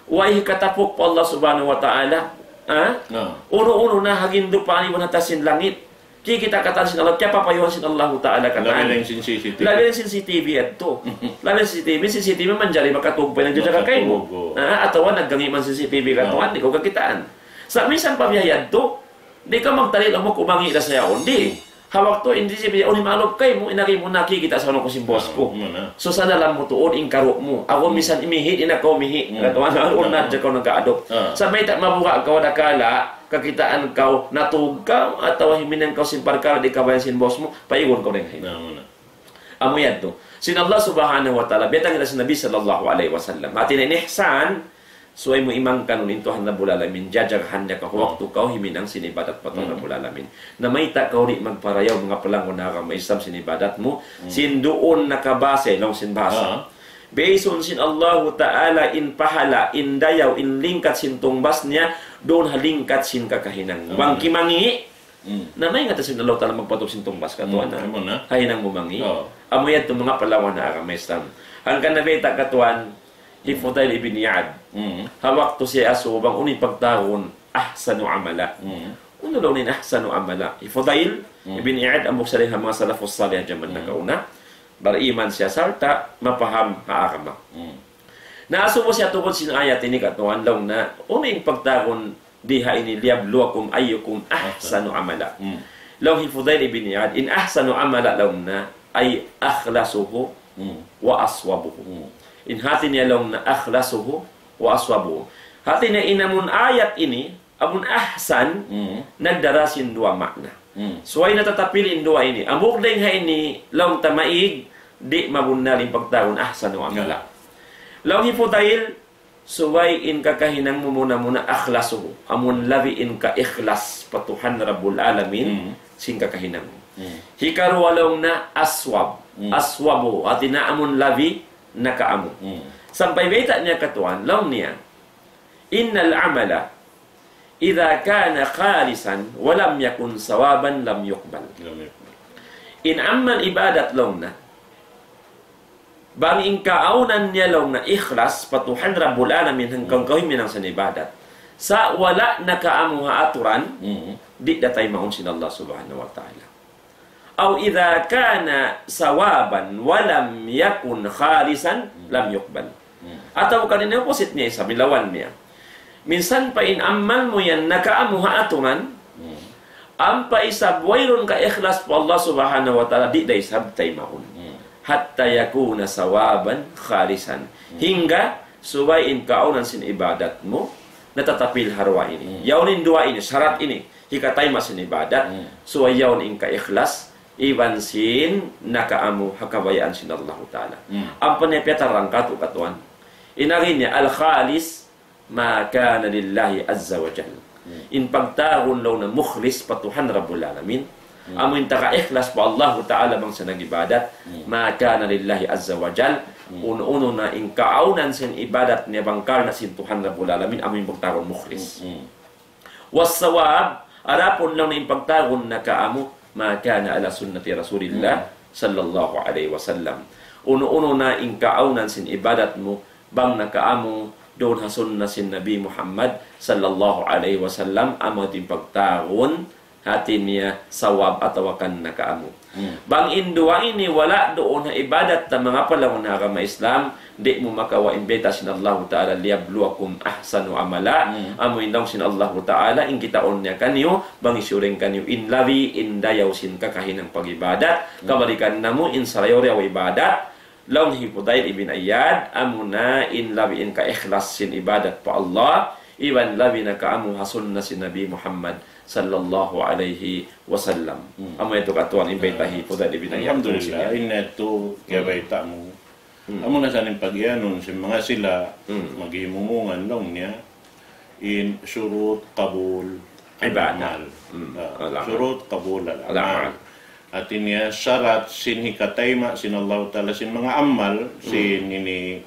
Way hikatapuk pa Allah Subhanahu wa Ta'ala. Ha? Na. Unu-unu na ha gindupa iban ha taas sin langit. Kikita' katan sin Allah, kiyapapayuhan sin Allahu Ta'ala katan. Labi na in sin C C T V. Labi na in sin C C T V yadtu. Labi na in sin C C T V, sin C C T V manjari makatug pa in nagjajaga kaymu. Makatug, o. Ha? Atawa naggangi' man sin C C T V katan, di' kaw kakitaan. Sa' minsan pa biya' yadtu, di' kaw magtali laung mu kumangi' da sa yaun. Di'. Ha waktu in C C T V, unu in maalup kaymu, in agi mu nakikita' sa unu ku sin boss ku. Ah, muna. So, sa' dalam mu tuud in karu' mu. Aku minsan imihi', di' na kaw umihi'. Hmm. Katuan, unu na, na, diya kaw nag-aadop. Ah. Sa' mayta' mabuga' kaw dakala', kakitaan kaw, natug kaw, atawa himinang kaw sin parkala' di' kabayaan sin boss mu, paigun kaw dayn ha ini. Na, muna. Amu yadtu. Sin Allah Subhanahu wa Ta'ala, biyaytaan kita sin Nabi sallallahu alayhi wasallam. Hati niya in ihsan, subay mu imangkanun in Tuhan Rabbul Alamin, jajagahan niya kaw, hmm, waktu kaw himinang sin ibadat pa Tuhan, hmm, Rabbul Alamin. Na mayta' kaw di' magparayaw, manga palangga' ha agama Islam, sin ibadat mu, hmm, sin duun nakabase, laung sin bahasa. Ah. Baysun sin Allahu Ta'ala in pahala', in dayaw, in lingkat sin tungbas niya, duun ha lingkat sin kakahinang. Ah. Bang kimangi', hmm, na maingat sin Allahu Ta'ala magpatug sin tungbas katuan, hmm, na. Amu na. Ha hinang mu mangi'. Oh. Amu yadtu manga palangga' ha agama Islam. Hangkan na bayta' katuan, hi Fudail ibn Iyad. Hmm. Ha waktu siya asubu bang unu in pagtawagun ahsanu amala. Hmm. Unu laung niya in ahsanu amala? Hi Fudail, hmm, ibn Iyad, hambuuk siya dayn ha manga salafus salih jaman, hmm, nakauna. Bariman siya sarta' mapaham ha agama. Hmm. Na asubu siya tungud sin ayat ini katuan laung niya, unu in pagtawagun di ha ini, liyabluwakum ayyukum ahsanu amala. Hmm. Laung hi Fudail ibn Iyad, in ahsanu amala laung niya, ay akhlasuhu, hmm, wa aswabuhu. Hmm. In hati niya laung niya akhlasuhu wa aswabuhu. Hati niya in amun ayat ini, amun ahsan, hmm, nagdara sin duwa makna. Hmm. Subay natatapil in duwa ini. Hambuuk dayn ha ini, laung ta maig, di' mabunnal in pagtawagun ahsanu amala. Ya. Laung hi Fudail, subay in kakahinang mu muna-muna akhlasuhu. Amun labi in kaikhlas pa Tuhan Rabbul Alamin, hmm, sin kakahinang mu. Hmm. Hikaruwa laung niya aswab. Hmm. Aswabu. Hati niya amun labi nakaamu. Hmm. Sampay bayta' niya katuan, laung niya, innal amala idha kana khalisan wa lam yakun sawaban lam yuqbal. Lam yuqbal. In amal ibadat laung niya, bang in kaawnan niya laung niya ikhlas pa Tuhan Rabbul Alamin hangkan, hmm, kaw himinang sin ibadat. Sa' wala' nakaamu ha aturan, hmm, di' da taymaun sin Allah Subhanahu wa Ta'ala. Aw idha kana sawaban wa lam yakun khalisan, hmm, lam yuqbal. Hmm. Atawa kan in opposite niya isab, in lawan niya. Minsan pa in amal mu yan nakaamu ha aturan, hmm, ampa isab wayruun kaikhlas pa Allah Subhanahu wa Ta'ala, di' da isab taymaun. Hmm. Hatta yakuna sawaban khalisan. Hmm. Hangga subay in kaawnan sin ibadat mu, natatapil ha duwa ini. Hmm. Yaun in duwa ini, sarat ini, hikatayma' sin ibadat, hmm, subay yaun in kaikhlas, iban sin nakaamu ha kabayaan sin Allahu Ta'ala. Hmm. Ampa niya piyatarang katu' katuan. In agi niya al-khalis ma kana lillahi azza wa jal. Hmm. In pagtawagun laung niya mukhlis pa Tuhan Rabbul Alamin. Hmm. Amu in taga ikhlas pa Allahu Ta'ala bang siya nag-ibadat. Hmm. Ma kana lillahi azza wa jal. Hmm. Unu-unu na in kaawnan sin ibadat niya bang karna' sin Tuhan Rabbul Alamin, amu in pagtawagun mukhlis. Hmm. Hmm. Wassawab, adapun laung niya in pagtawagun nakaamu, ma kana ala sunnati Rasulillah, hmm, sallallahu alayhi wasallam. Unu-unu na in kaawnan sin ibadat mu, bang nakaamu, duun ha sunna sin Nabi Muhammad, sallallahu alayhi wasallam, amu in pagtawagun, hati niya sawab atawa kan nakaamu. Hmm. Bang in duwa ini wala' duun ha ibadat ta manga palangga' ha agama Islam, di' mu makawa' in bayta' sin Allahu Ta'ala, liyabluwakum ahsanu amala. Hmm. Amu in laung sin Allahu Ta'ala, in kitaun niya kaniyu, bang hisiyu dayn kaniyu in labi, in dayaw sin kakahinang pag-ibadat, hmm, kabalikan namu' in sarayaw-rayaw ibadat, laung hi Fudail ibn Iyad, amuna in labi in kaikhlas sin ibadat pa Allah, iban labi nakaamu ha sunna sin Nabi Muhammad sallallahu alayhi wasallam. Hmm. Amu yadtu katuan in bayta' hi Fudail ibn Iyad. Alhamdulillah, in yadtu, hmm, kiyabayta' mu. Hmm. Amuna sa in pag-iyanun sin manga sila, hmm, maghimumungan laung niya, in shurut qabul ibadah. Al-amal. Hmm. Ah, al-amal. Shurut qabul al-amal. Al-amal. Hati niya sarat sin hikatayma' sin Allahu Ta'ala sin manga amal, hmm, sin ini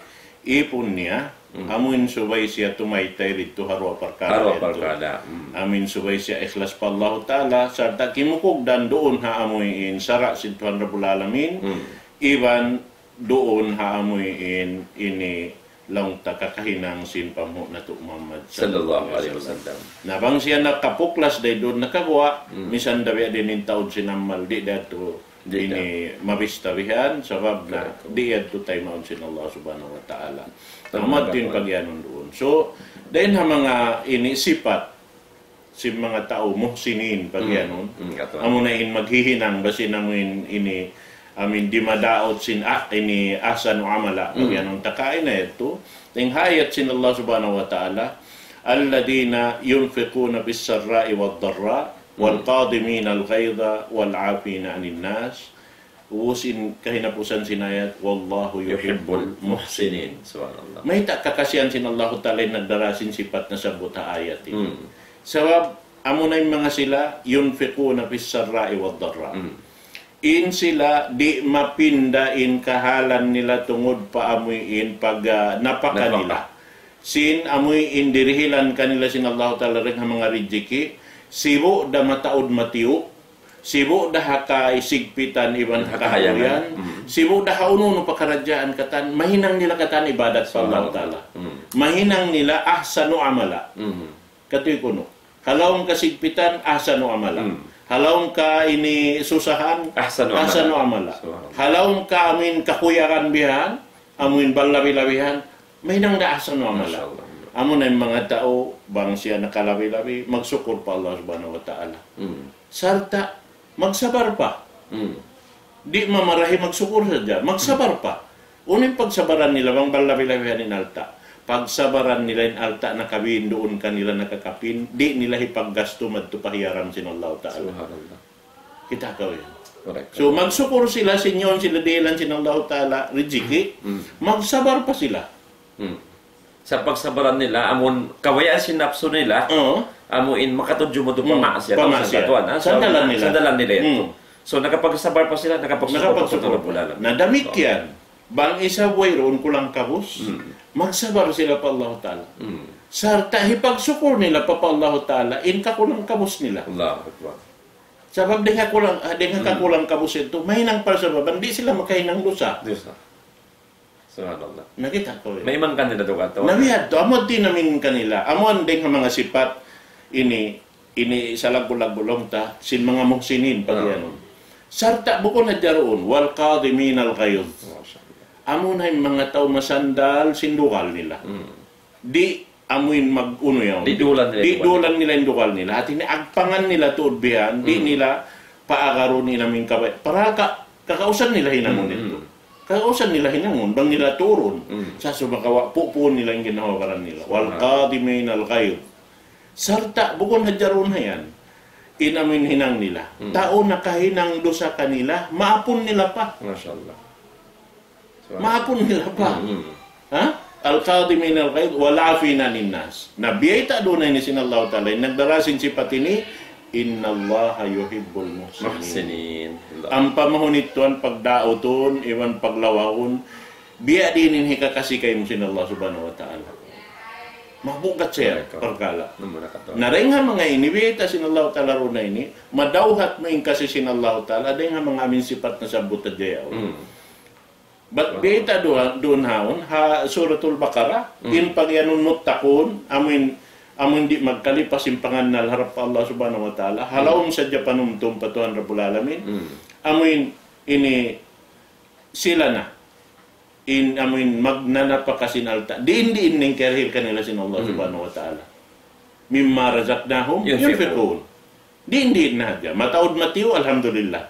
ipun niya, hmm, amu in subay siya tumaytay didtu ha duwa parkala'. Ha duwa parkala', hmm. Amu in subay siya ikhlas pa Allahu Ta'ala, sarta' kimukugdan duun ha amu in sara' sin Tuhan Rabbul Alamin, hmm, iban duun ha amu in ini laung ta kakahinang sin panghu' natu' Muhammad sallallahu alayhi wasallam. Na bang siya nakapuklas dayn duun nakaguwa', misan da biya' diin in taud sin amal, di' da yadtu ini mabista bihan, sabab na di' yadtu taymaun sin Allah subhanahu wa ta'ala. Amu yadtu in pagiyanun duun. So, dayn ha manga ini sipat sin manga tau muhsinin, pagiyanun. Amu na in maghihinang, basi na amu in ini, amu in di' madaut sin, ah, ini ahsanu amala, pagiyanun. Takaina yadtu, dayn ha ayat sin Allah subhanahu wa ta'ala, الذين ينفقون في السراء والضراء والكاظمين الغيظ والعافين عن الناس. Ubus in kahinapusan sin ayat, والله يحب المحسنين. Subhanallah. Mayta' kakasihan sin Allahu ta'ala in nagdara sin sipat nasabbut ha ayat ini. Sabab, amu na in manga sila, ينفقون في السراء والضراء. In sila, di' mapinda in kahalan nila tungud pa amu in pag, ah, napaka nila. Sin amu in dirihilan kanila sin Allahu ta'ala dayn ha manga rijiki, sibu' da mataud matiyu', sibu' da ha kasigpitan iban ha kahayangan, sibu' da ha unu-unu pakaradjaan katan, mahinang nila katan ibadat pa Allahu ta'ala. Mahinang nila ahsanu amala. Katuy kunu'. Ha lawm kasigpitan, ahsanu amala. Ha lawm ka ini susahan, ahsanu amala. Ha lawm ka amu in kakuyagan bihan, amu in balabi-labihan, mahinang da ahsanu amala. Amu na in manga tau, bang siya nakalabi-labi, magsukur pa Allah subhanahu wa ta'ala. Sarta', magsabar pa. Di' mamarahi, magsukur sadja. Magsabar pa. Unu in pagsabaran nila bang balabi-labihan in alta'? Pagsabaran nila in alta' nakabin duun kanila nakakapin, di' nila hipaggastu madtu pa hiyaram sin Allahu ta'ala. Subhanallah. Kita' kaw yan. So, magsukur sila sin yaun sila dihilan sin Allahu ta'ala rijiki, magsabar pa sila. Sa' pagsabaran nila, amun kabayaan sin napsu nila, amu in makatudju madtu pa maksiyat, sandalan nila. Sandalan nila yadtu. So, nakapagsabar pa sila, nakapagsukur pa sila. Na damikkiyan, bang isab wayruun kulang-kabus, magsabar sila pa Allahu ta'ala. Sarta' hipagsukur nila pa, pa Allahu ta'ala, in kakulang-kabus nila. Allahu Akbar. Sabab dayn ha kulang, ah, dayn ha kakulang-kabus yadtu, mahinang parsababan, di' sila makahinang dusa. Subhanallah. Nakita' kaw yan. Maiman kanila tu katu'. Na biya' yadtu, amu yadtu in amin kanila. Amu in dayn ha manga sipat ini, ini salaggu'-laggu' laung ta, sin manga muhsinin, pagiyanun. Sarta' bukun hadja duun, والكاظمين الغيظ. Amu na in manga tau masandal sin dugal nila. Di' amu in mag-unu yaun. Di' dulan nila in dugal nila. Hati niya agpangan nila tuud bihan, di' nila paagarun in amu in kabaya'. Para ka, kakausan nila hinangun yadtu. Kakausan nila hinangun, bang nila tuurun. Sa' sumagawa', pupuun nila in ginhawa-baran nila. والكاظمين الغيظ. Sarta' bukun hadja duun ha yan. In amu in hinang nila. Tau nakahinang dusa kanila, maapun nila pa. Masha Allah. Maapun nila pa. Ha? الكاظمين الغيظ والعافين عن الناس. Na biyayta' duun ha ini sin Allahu ta'ala, in nagdara sin sipat ini, إن الله يحب المحسنين. Ampa mahunit tuwan pagdautun, iban paglawahun, biya' diin in hikakasi kaymu sin Allah subhanahu wa ta'ala. Mabugat siya parkala'. Na dayn ha manga ini, biyayta' sin Allahu ta'ala duun ha ini, madawhat mu in kasi sin Allahu ta'ala, dayn ha manga amin sipat nasabbut hadja yaun. Bat biyayta' duun, duun ha yaun, ha Suratul Baqarah, in pagiyanun muttaqun, amu in, amu in di' magkalipas in pangannal harap pa Allah subhanahu wa ta'ala, ha lawm sadja panumtum pa Tuhan Rabbul Alamin, amu in, ini, sila na, in, amu in, magnanapaka sin alta', diin-diin in kiyarihil kanila sin Allah subhanahu wa ta'ala. مما رزقناهم ينفقون. Diin-diin na hadja. Mataud matiyu', alhamdulillah.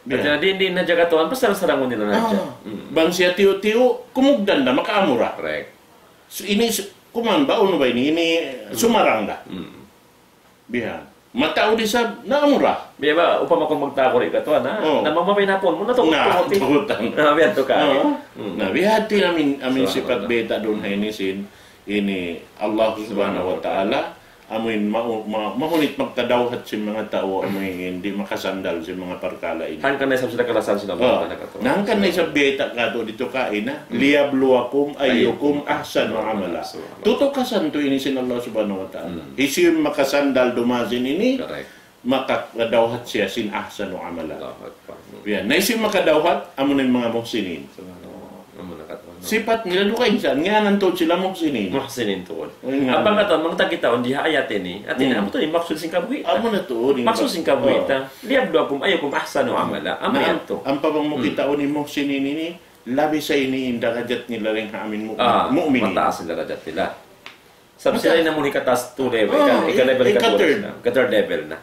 Biya' na diin-diin na hadja katuan, pasal sarangun nila na hadja. Bang siya tiyu'-tiyu', kumugdan da, makaamura. Correct. So, ini, kuman ba, unu ba ini? Ini, sumarang da. Biya' na. Mataud isab, naamura. Biya' ba, upama kung magtaguri katuan, ha? Na mamapinapun mu na tugut-tugut. Na, biya' tu ka. Na, biya' hati amin, amin sipat biyayta' duun ha ini sin, ini Allah subhanahu wa ta'ala, amu in ma-, ma-, mahunit magtadawhat sin manga tau, amu in di' makasandal sin manga parkala' ini. Hangkan na isab sila kalasahan sin Allah. Na hangkan na isab biyayta' katu' didtu kaina, ليبلوكم أيكم أحسن عملا. Tutukasan tu ini sin Allah subhanahu wa ta'ala. Hisiyu in makasandal dumasin ini, makadawhat siya sin ahsanu amala. Allahu Akbar. Yan. Na hisiyu in makadawhat, amu na in manga muhsinin. Subhanallah. Amu na katuan. Sipat nila duwa ka insan, ngiyanan tuud sila muhsinin. Muhsinin tuud. Ampa katan, bang ta kitaun di ha ayat ini, hati niya, amu tuud in maksud sin kabuhi' ta. Amu na tuud in maksud sin kabuhi' ta. ليبلوكم أيكم أحسن عملا. Amu yan tuud. Ampa bang mu kitaun in muhsinin ini, labi sa ini in darajat nila dayn ha amin mu'min. Ah, mu'minin. Mataas in darajat nila. Sabab sila in amun hikataas tu level, ika-, ika-level, ika-third level na.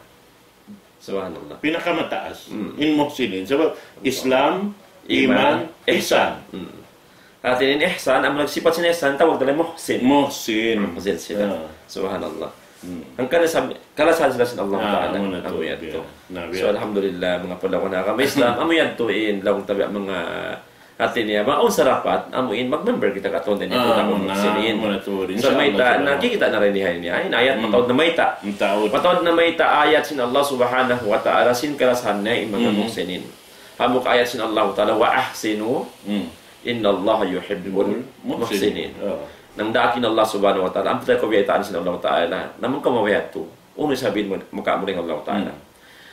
Subhanallah. Pinakamataas. In muhsinin. Sabab Islam, iman, ihsan. Hati niya in ihsan, amun nagsipat sin ihsan, tawag nila muhsin. Muhsin. Muhsin sila. Subhanallah. Hangkan sa, kalasahan sila sin Allah Ta'ala. Amu na tuud. Amu yan tuud. So, alhamdulillah, manga pula ku na agama Islam, amu yan tuud in, laung ta biya' manga hati niya, bang awn sarapat, amu in mag-member kita katan dayn ha Program Muhsinin. Amu na tuud, insha Allah. So, mayta', nakikita' na dayn ha ini, ay, in ayat, mataud na mayta'. Mataud. Mataud na mayta' ayat sin Allah Subhanahu wa Ta'ala, sin kalasahan niya in manga muhsinin. Hambuuk ayat sin Allah Ta'ala, وأحسنوا إن الله يحب المحسنين. Nangdaak in Allah Subhanahu wa Ta'ala, ampa ta kabaytaan sin Allah Ta'ala, namun kamu bayat tu, unu isab in maka-, makamuling Allah Ta'ala.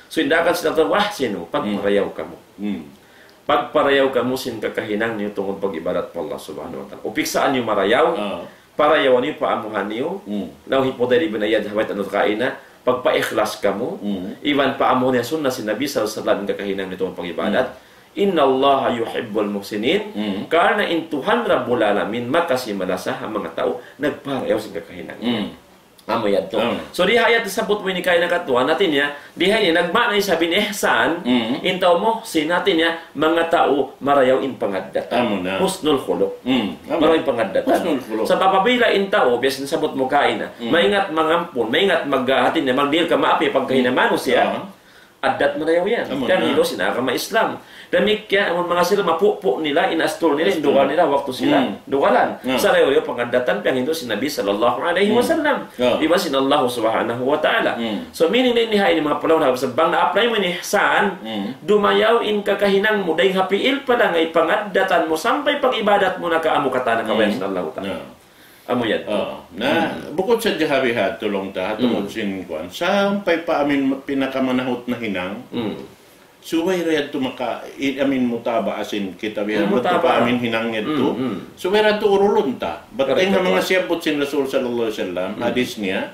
So, in daakan sin Allah, وأحسنوا, pagparayaw kamu. Pagparayaw kamu sin kakahinang niyu tungud pag-ibadat pa Allah Subhanahu wa Ta'ala. Upiksaan niyu marayaw, parayawan niyu pa amuhan niyu, laung hi Fudail ibn Iyad ha bayta' nakauna, pagpa-ikhlas kamu, iban pa amuhan niyu sunnah sin Nabi sallallahu alayhi wasallam in kakahinang niyu tungud pag-ibadat. إن الله يحب المحسنين, karna' in Tuhan Rabbul Alamin makasi malasa ha manga tau nagparayaw sin kakahinang. Amu yan tuud. So, di ha ayat nasabbut mu ini kaina katuan, hati niya, di ha ini, nagmaana isab in ihsan, in tau muhsin, hati niya, manga tau marayaw in pangaddatan. Amu na. Husnul khuluq. Marayaw in pangaddatan. Husnul khuluq. Sabab apabila in tau, biya' sin nasabbut mu kaina, maingat mangampun, maingat mag-, hati niya, magdihil kamaapi pagkahi ha manusiya', addat marayaw yan. Amu na. Piyanghilus sin agama Islam. Damikkiyan, amun manga sila mapupu' nila, in astur nila, in dugal nila, waktu sila dugalan. Sarayaw-rayaw pangaddatan, piyanghilus sin Nabi sallallahu alayhi wasallam. Iban sin Allah Subhanahu wa Ta'ala. So, meaning na ini ha ini manga pula ku na agama Islam, bang na-apply mu in ihsan, dumayaw in kakahinang mu, dayn ha pi'il pa lang, in pangaddatan mu, sampay pag-ibadat mu na ka amu katan na kabayaan sin Allah Ta'ala. Amu yan. Na, bukun sadja ha bihadtu laung ta, ha tungud sin kuwan. Sampay pa amin pinakamanaut na hinang. Subay ra yadtu maka, i-, amin mutaba'a sin kita bihan. Bukun pa amin hinang yadtu. Subay ra tu urulun ta. Bat dayn ha manga siyabbut sin Rasul sallallahu alayhi wasallam, hadis niya,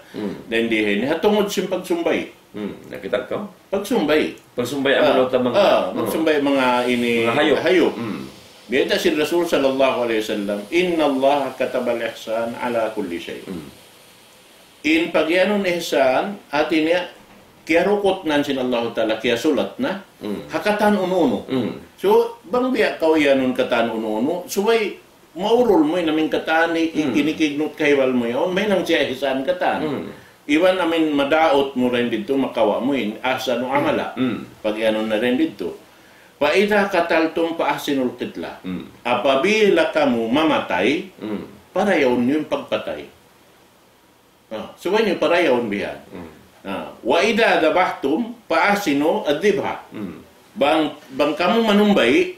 dayn di ha ini, ha tungud sin pagsumbay'. Hmm, nakita' kaw? Pagsumbay'. Pagsumbay' amu laung ta manga, ah, pagsumbay' manga ini hayup. Hayup. Hmm. Biyayta' sin Rasul sallallahu alayhi wasallam, إن الله كتب الإحسان على كل شيء. Hmm. In pagiyanun ihsan, hati niya, kiyarukutnan sin Allahu Ta'ala, kiyasulat na, hmm, ha katan unu-unu. Hmm. So, bang biya' kaw iyanun katan unu-unu, subay maurul mu in amin katan, i-, hmm, ini kignut kahiwal mu yaun, mahinang siya ihsan katan. Hmm. Iban amin madaut mu dayn didtu makawa' mu in ahsanu amala. Hmm. Pagiyanun na dayn didtu. فإذا قتلتم فأحسنوا القتلة. Hmm. Apabila kamu mamatay, hmm, parayawun niyu in pagpatay. Ah, subay niyu parayawun bihan. Hmm. Ah, وإذا ذبحتم فأحسنوا الذبحة. Hmm. Bang, bang kamu manumbay',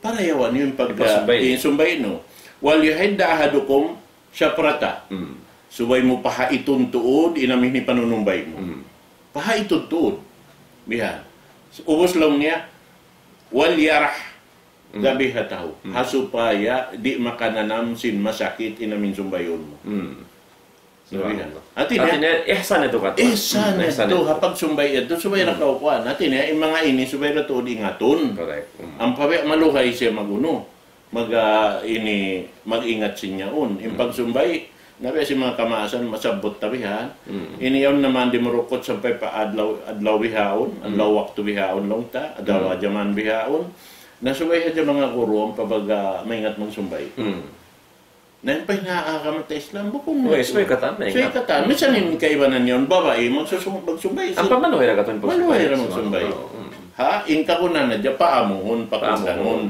parayawan niyu in pag-, in pagsumbay'. In sumbay' niyu. وليحد أحدكم شفرته. Hmm. Subay mu pahaitun tuud in amin hipanunumbay' mu. Hmm. Pahaitun tuud. Bihan. Ubus laung niya, وليرح ذبيحته. Hmm. Ha supaya di' makananam sin masakit in amin sumbay'un mu. Hmm. Subhanallah. Hati niya, hati niya, ihsan yadtu katan. Ihsan yadtu, ha pagsumbay' yadtu, subay ra kaw kuwan. Hati niya, in manga ini, subay ra tuud ingatun. Correct. Hmm. Ampa biya' maluhay siya mag-unu. Mag, ah, ini, mag-ingat sin yaun. In pagsumbay', na biya' sin manga kamaasan, masabbut ta bihan. Hmm. Ini yaun naman di' marukut sampay pa adlaw, adlaw bihaun, adlaw waktu bihaun laung ta, adlaw jaman bihaun. Na subay hadja manga guru, ampa baga maingat magsumbay'. Hmm. Na in paghinang agama ta Islam, bukun na. Uy, subay katan, subay katan. Minsan in kaibanan yaun, babai, magsusum-, magsumbay. Ampa maluhay ra katan pagsumbay. Maluhay ra magsumbay. Subhanallah. Hmm. Ha, in kakunan na dya, paamuhun, pakutanun. Paamuhun.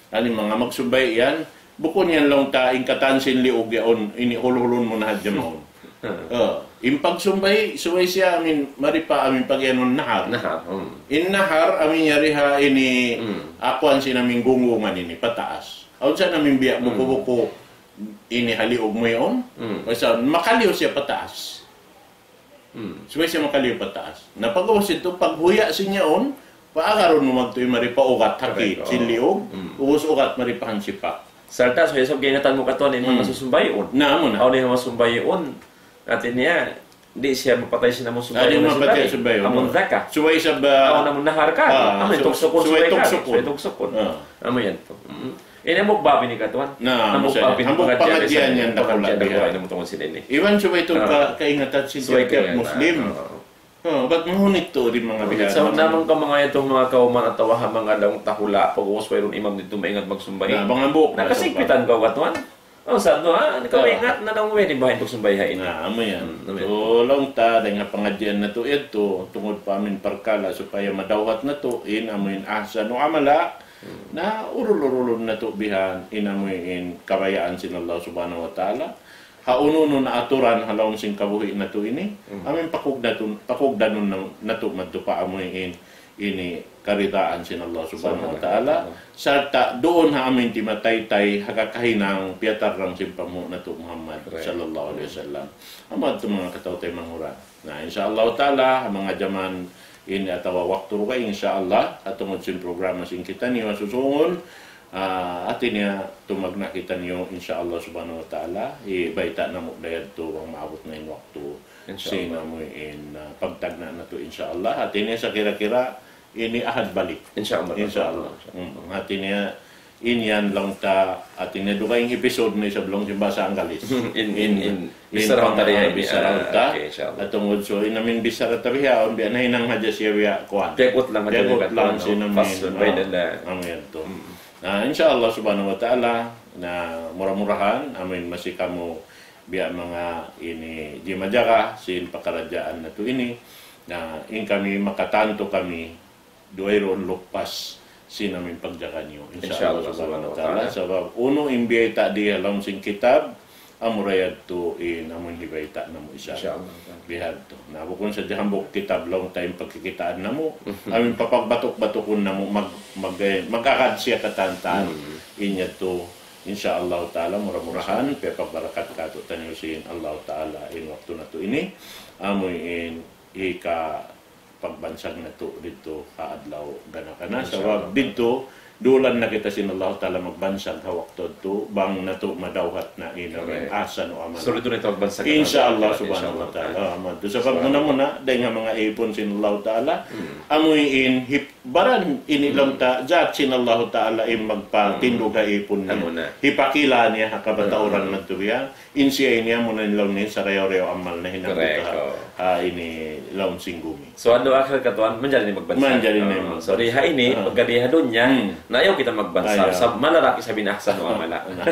Ani manga magsumbay yan, bukun yan laung ta, in katan sin liug yaun, ini hulhulun mu na hadja mawn. Hmm. Oh, in pagsumbay', subay siya, amin, mari pa, amin, pagiyanun nahar. Nahar, hmm. In nahar, amin, yari ha, ini, hmm, akuan sin amin gunggungan ini, pataas. Awn sa amin biya' buku-buku, ini ha liug mu yaun. Hmm. Basta makaliyu siya pataas. Hmm. Subay siya makaliyu pataas. Na pag-ubus yadtu, paghuya' sin yaun, paagarun mu magtuy mari pa ugat haki, correct, sin liug, hmm, ubus ugat mari pa hansipak. Sarta' subay isab kaingatan mu katuan in manga susumbayun. Na, amu na. Awn in manga sumbayun, hati niya, di' siya mapatay sin amun sumbayun na mapatay sumbayun. Amun zaka. Subay isab, awn amun nahar ka. Amun tugsukun subay ka. Subay tugsukun. Amu yan tu. Ini hambuuk bab ini katuan. Na, hambuuk bab ini. Hambuuk pangadjian yan dakula' biya' ini. Iban subay tuud kaingatan sin tiyap-tiyap Muslim. Oh, bat mahunit tuud in manga bihan. Sa' na manga kaw manga yadtu manga kawman atawa ha manga laung ta hula', pag-ubus wayruun imam didtu maingat magsumbahi. Na, bang hambuuk na kasigpitan kaw katuan. Oh, sa' tu, ah, kaw ingat na laung way di' bahin pagsumbahi ha ini. Na, amu yan. So, laung ta, dayn ha pangadjian natu' yadtu, tungud pa amin parkala' supaya madawhat natu', in amu in ahsanu amala, na urul-urulun natu' bihan, in amu in kabayaan sin Allah Subhanahu wa Ta'ala. Ha unu-unu na aturan ha lawm sin kabuhi' natu' ini, amu in pakugdatun-, pakugdanun na-, natu' madtu pa amu in ini karidaan sin Allah Subhanahu wa Ta'ala, sarta' duun ha amu in timataytay ha kakahinang piyatarrang sin panghu' natu' Muhammad sallallahu alayhi wasallam. Amu yadtu manga kataw-taymanghuran. Na, insya Allah Ta'ala, ha manga jaman ini atawa waktu dugaing, insya Allah, ha tungud sin programa sin kitaniyu ha susungun, ah, hati niya tumagna' kitaniyu, insya Allah Subhanahu wa Ta'ala, hibayta' namu' da yadtu bang maabut na in waktu. Insya Allah. Sin amu in, ah, pagtagna' natu', insya Allah. Hati niya sa kira-kira ini Ahad balik. Insya Allah. Insya Allah. Hmm. Hati niya, in yan laung ta, hati niya dugaing episode na isab laung sin bahasa Anggalis. In, in, in. In bichara ta bihaun ini. Bichara ta. Okay, insya Allah. Tungud, so, in amu in bichara ta bihaun, biya' nahinang hadja siya biya' kuwan. Piyagut lang hadja. Piyagut lang sin amu in. Amu yadtu. Na, insya Allah Subhanahu wa Ta'ala, na mura-murahan, amu in masi kamu biya' manga ini, di' majaga sin pakaradjaan natu' ini. Na, in kami makatantu kami, duwayruun lukpas sin amu in pagjaga niyu. Insya Allah Subhanahu wa Ta'ala. Sabab unu in biyayta' di ha lawm sin kitab, amura yadtu in amu in hibayta' namu' isab. Insya Allah. Bihadtu. Na, bukun sadja hambuuk kitab laung ta in pagkikitaan namu', amu in papagbatuk-batukun namu', mag-, mag-, mag-agad siya katantan. In yadtu, insya Allah Ta'ala, mura-murahan, piyapagbarakat kātu'niyu sin Allah Ta'ala in waktu natu' ini, amu in hika pagbansag natu' didtu ha adlaw gana-gana. Insya Allah. Sabab didtu, dulan na kita sin Allah Ta'ala magbansag ha waktu yadtu, bang natu' madawhat na in amu in ahsanu amala. Correct. Sulit na kita magbansag. Insya Allah Subhanahu wa Ta'ala. Amu yadtu. Sabab muna-muna, dayn ha manga ipun sin Allah Ta'ala, amu in hip-, baran ini laung ta, jat sin Allah Ta'ala in magpatindug ha ipun niya. Amu na. Hipakila' niya ha kamatauran natu' biya'. In siya ini amu na in laung niya sarayaw-rayaw amal na hinang didtu ha, ha ini lawm sin gumi. So, anu akhir katuan, manjari na magbansag. Manjari na magbansag. So, di ha ini, pagka di ha dunya, na ayaw kita magbansag. Ayaw. Sa' malarak isab in ahsanu amala. Na,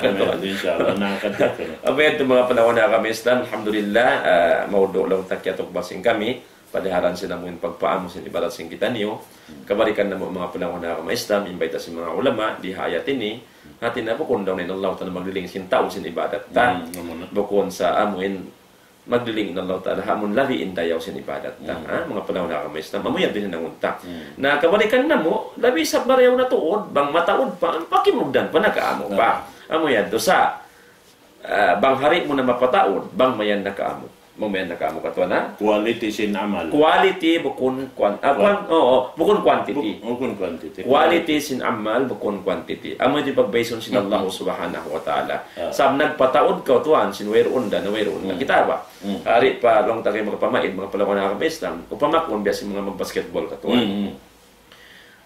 katuan. Insya Allah, na, katuan. Amu yadtu manga panaw na kami Islam, alhamdulillah, ah, maudu' laung ta kiyatukbal sin kami. Padiharan sin amu in pagpaamu sin ibadat sin kitaniyu. Kabalikan namu' manga panaw na kami Islam, in bayta' sin manga ulama, di ha ayat ini, hati niya bukun daw na in Allah Ta'ala magliling sin tau sin ibadat ta. Hmm, amu na. Bukun sa' amu in magliling in Allah Ta'ala, ha amun labi in dayaw sin ibadat ta. Hmm. Ha? Manga panaw na kami Islam, amu yan din in nangunta. Hmm. Na kabalikan namu', labi isab marayaw na tuud, bang mataud pa, pakimugdan pa, nakaamu pa. Ah. Amu yan, dusa. Ah, bang hari mu na mapataud, bang mayan na kaamu. Bang mayan na kaamu katuan, ha? Quality sin amal. Quality bukun kuan-, ah, kuan-, oo, bukun quantity. Buk-, bukun quantity. Quality sin amal bukun quantity. Amu in pagbaysun sin Allah Subhanahu wa Ta'ala. Ah. Sa' nagpataud kaw tuan, sin wayruun da, na wayruun da. Hmm. Kita ba? Hmm. Hari pa laung ta kay manga pamaid, manga panaw na kami Islam. Upama kunu' biya' sin manga mag-basketball katuan. Hmm, hmm.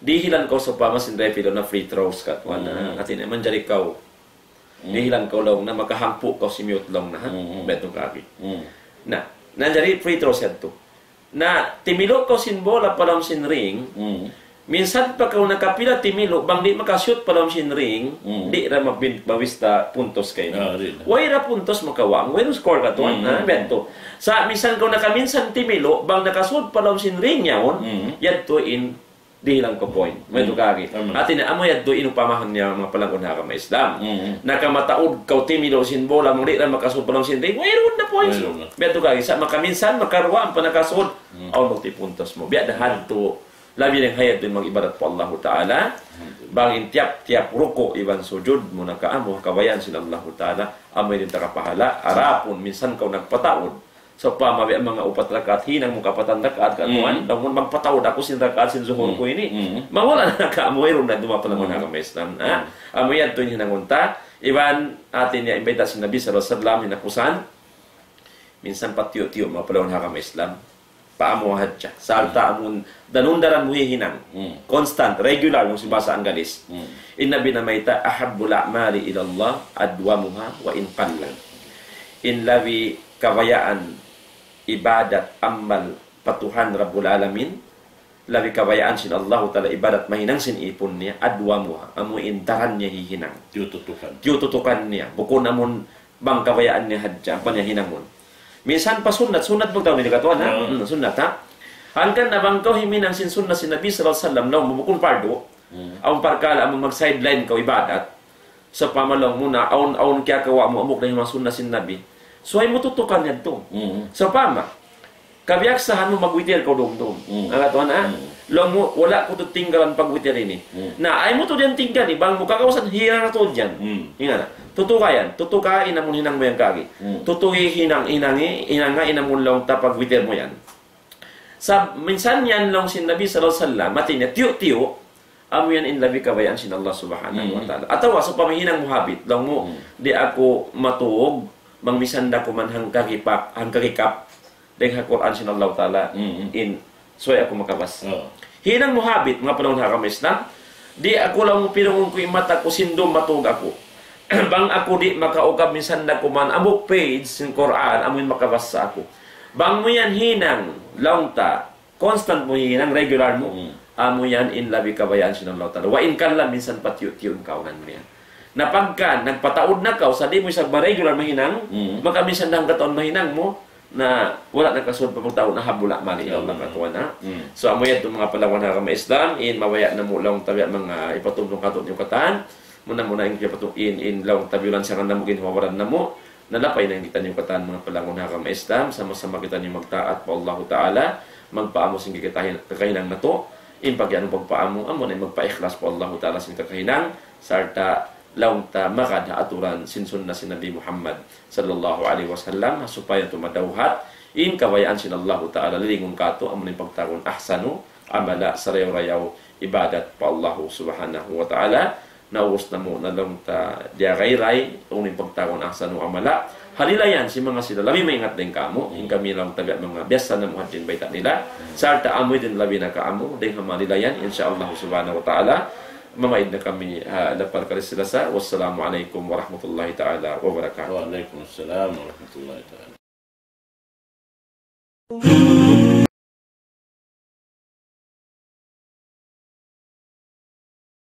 Dihilan kaw sawpama sin referee na free throws katuan, ha? Hmm. Hati niya manjari kaw. Hmm. Dihilan kaw laung na makahangpu' kaw simiyut laung na, ha? Hmm. Biya' yadtu kagi. Hmm. Na, nanjari free throws yadtu. Na, timilu' kaw sin bola pa lawm sin ring. Hmm. Minsan pa kaw nakapila timilu', bang di' makashoot pa lawm sin ring, hmm, di' da mabin-, mabista puntos kaymu. Ah, di' da. Way da puntos makawa', way da score katuan, hmm, ha? Biya' yadtu. Sa' minsan kaw nakaminsan timilu', bang nakashoot pa lawm sin ring yaun, hmm, yadtu in dihilan kaw point. Maytu' kagi. Amu. Hati niya, amu yadtu in upamahan niya manga palangga' ha agama Islam. Mm. Nakamataud kaw timilu' sin bola, bang di' da makasud pa lawm sin ring, wayruun na points. Wayruun na. Biya' yadtu kagi. Sa' makaminsan, makaruwa, ampa nakasud. Mm. Awn magtūy puntos mu. Biya' da hadtu. Labi na in hayat mu mag-ibadat pa Allahu Ta'ala. Alhamdulillah. Bang in tiyap-tiyap ruku' iban sujud mu nakaamu, kabayaan sin Allahu Ta'ala, amu in takapahala', adapun minsan kaw nagpataud. Sawpama biya' manga upat rakaat, hinang mu kapatan rakaat ka tuwan, laung mu magpataud aku sin rakaat sin zuhur ku ini. Mawala' na ka, amu wayruun na dumatung na manga agama Islam. Ha? Amu yan tuud in hinangun ta, iban hati niya in bayta' sin Nabi sallallahu alayhi wasallam, hinapusan, minsan patiyu'-tiyu' mapalawan ha agama Islam. Paamu hadja. Sarta' amun danun-daran mu hihinang. Constant, regular, laung sin bahasa Anggalis. In Nabi namayta', "Ahabbul a'mali ilallah adwamuha wa in qalla." In labi kabayaan ibadat amal pa Tuhan Rabbul Alamin, labi kabayaan sin Allahu Ta'ala ibadat mahinang sin ipun niya, adwamuha, amu in daran niya hihinang. Tiyututukan. Tiyututukan niya. Bukun amun bang kabayaan niya hadja, ampa niya hinangun. Minsan pa sunnat, sunnat bang tau nila katuan, ha? Hmm, sunnat, ha? Hangkan na bang kaw himinang sin sunnat sin Nabi sallallahu alayhi wasallam, laung mu bukun pardu, awn parkala' amu mag-sideline kaw ibadat, sawpama laung mu na, awn, awn kiyakawa' mu hambuuk dayn ha sunnat sin Nabi. So, ayaw mu tutukan yadtu. Sawpama, kabiyaksahan mu magwitir kaw dum-dum. Hangkan tuwan, ha? Laung mu, wala' ku tuud tinggalan pagwitir ini. Na, ayaw mu tuud yan tinggali, bang mu kakausan, hinang na tuud yan. Hinang na. Tutuka yan. Tutuka in amun hinang mu yan kagi. Tutuki hinang, hinangi, hinanga in amun laung ta pagwitir mu yan. Sa' minsan yan laung sin Nabi sallallahu alayhi wasallam, hati niya, tiyu'-tiyu', amu yan in labi kabayaan sin Allah Subhanahu wa Ta'ala. Atawa, sawpama hinang mu habit, laung mu, di' aku matug, bang misan da kuman hangkagipak, hangkagikap, dayn ha Qur'an sin Allah Ta'ala, in, subay aku makabasa. Hinang mu habit, manga panaw ha agama Islam, di' aku laung mu pirungun ku in mata ku sin dum matug aku. Bang aku di' makaukab minsan da kuman, hambuuk page sin Qur'an, amu in makabasa aku. Bang mu yan hinang, laung ta, constant mu hinang, regular mu, amu yan in labi kabayaan sin Allah Ta'ala. Wa in qalla, minsan patiyu'-tiyu' in kaungan mu yan. Na pagka nagpataud na kaw, sa' di' mu isab ma-regular mahinang, maka minsan da hangkataun mahinang mu, na wala' na kasud pa pagtaud na ahabbul a'mali ilallah katuan, ha. So, amu yan tuud manga panaw ha agama Islam, in mabaya' namu' laung ta biya' manga ipatumtum katu' niyu katan, muna-muna in kiyapatu-, in, in laung ta biyulansangan namu', ginhawa-baran namu', nalapay na in kitaniyu katan manga panaw ha agama Islam, sama-sama kitaniyu magtaat pa Allahu Ta'ala, magpaamu sin kitahin-, kakahinang natu', in pag-anu pagpaamu, amu na in magpaikhlas pa Allahu Ta'ala sin kakahinang, sarta' laung ta magad ha aturan sin sunnah sin Nabi Muhammad sallallahu alayhi wasallam, supaya tumadawhat in kabayaan sin Allahu Ta'ala lilingun katu', amu na in pagtawagun ahsanu amala, sarayaw-rayaw ibadat pa Allahu Subhanahu wa Ta'ala. Naubus namu' na laung ta diyagayray, unu in pagtawagun ahsanu amala. Halilayan sin manga sila labi maingat dayn kāmu', in kami laung ta biya' manga biyasa namu' hadja in bayta' nila. Sarta' amu in labi na kāmu', dayn ha manga halilayan, insya Allah Subhanahu wa Ta'ala. Mamaid na kami, ha, lapal kari silasa. Wassalamu alaykum warahmatullahi ta'ala wabarakatuh. Wa alaykum assalam warahmatullahi ta'ala.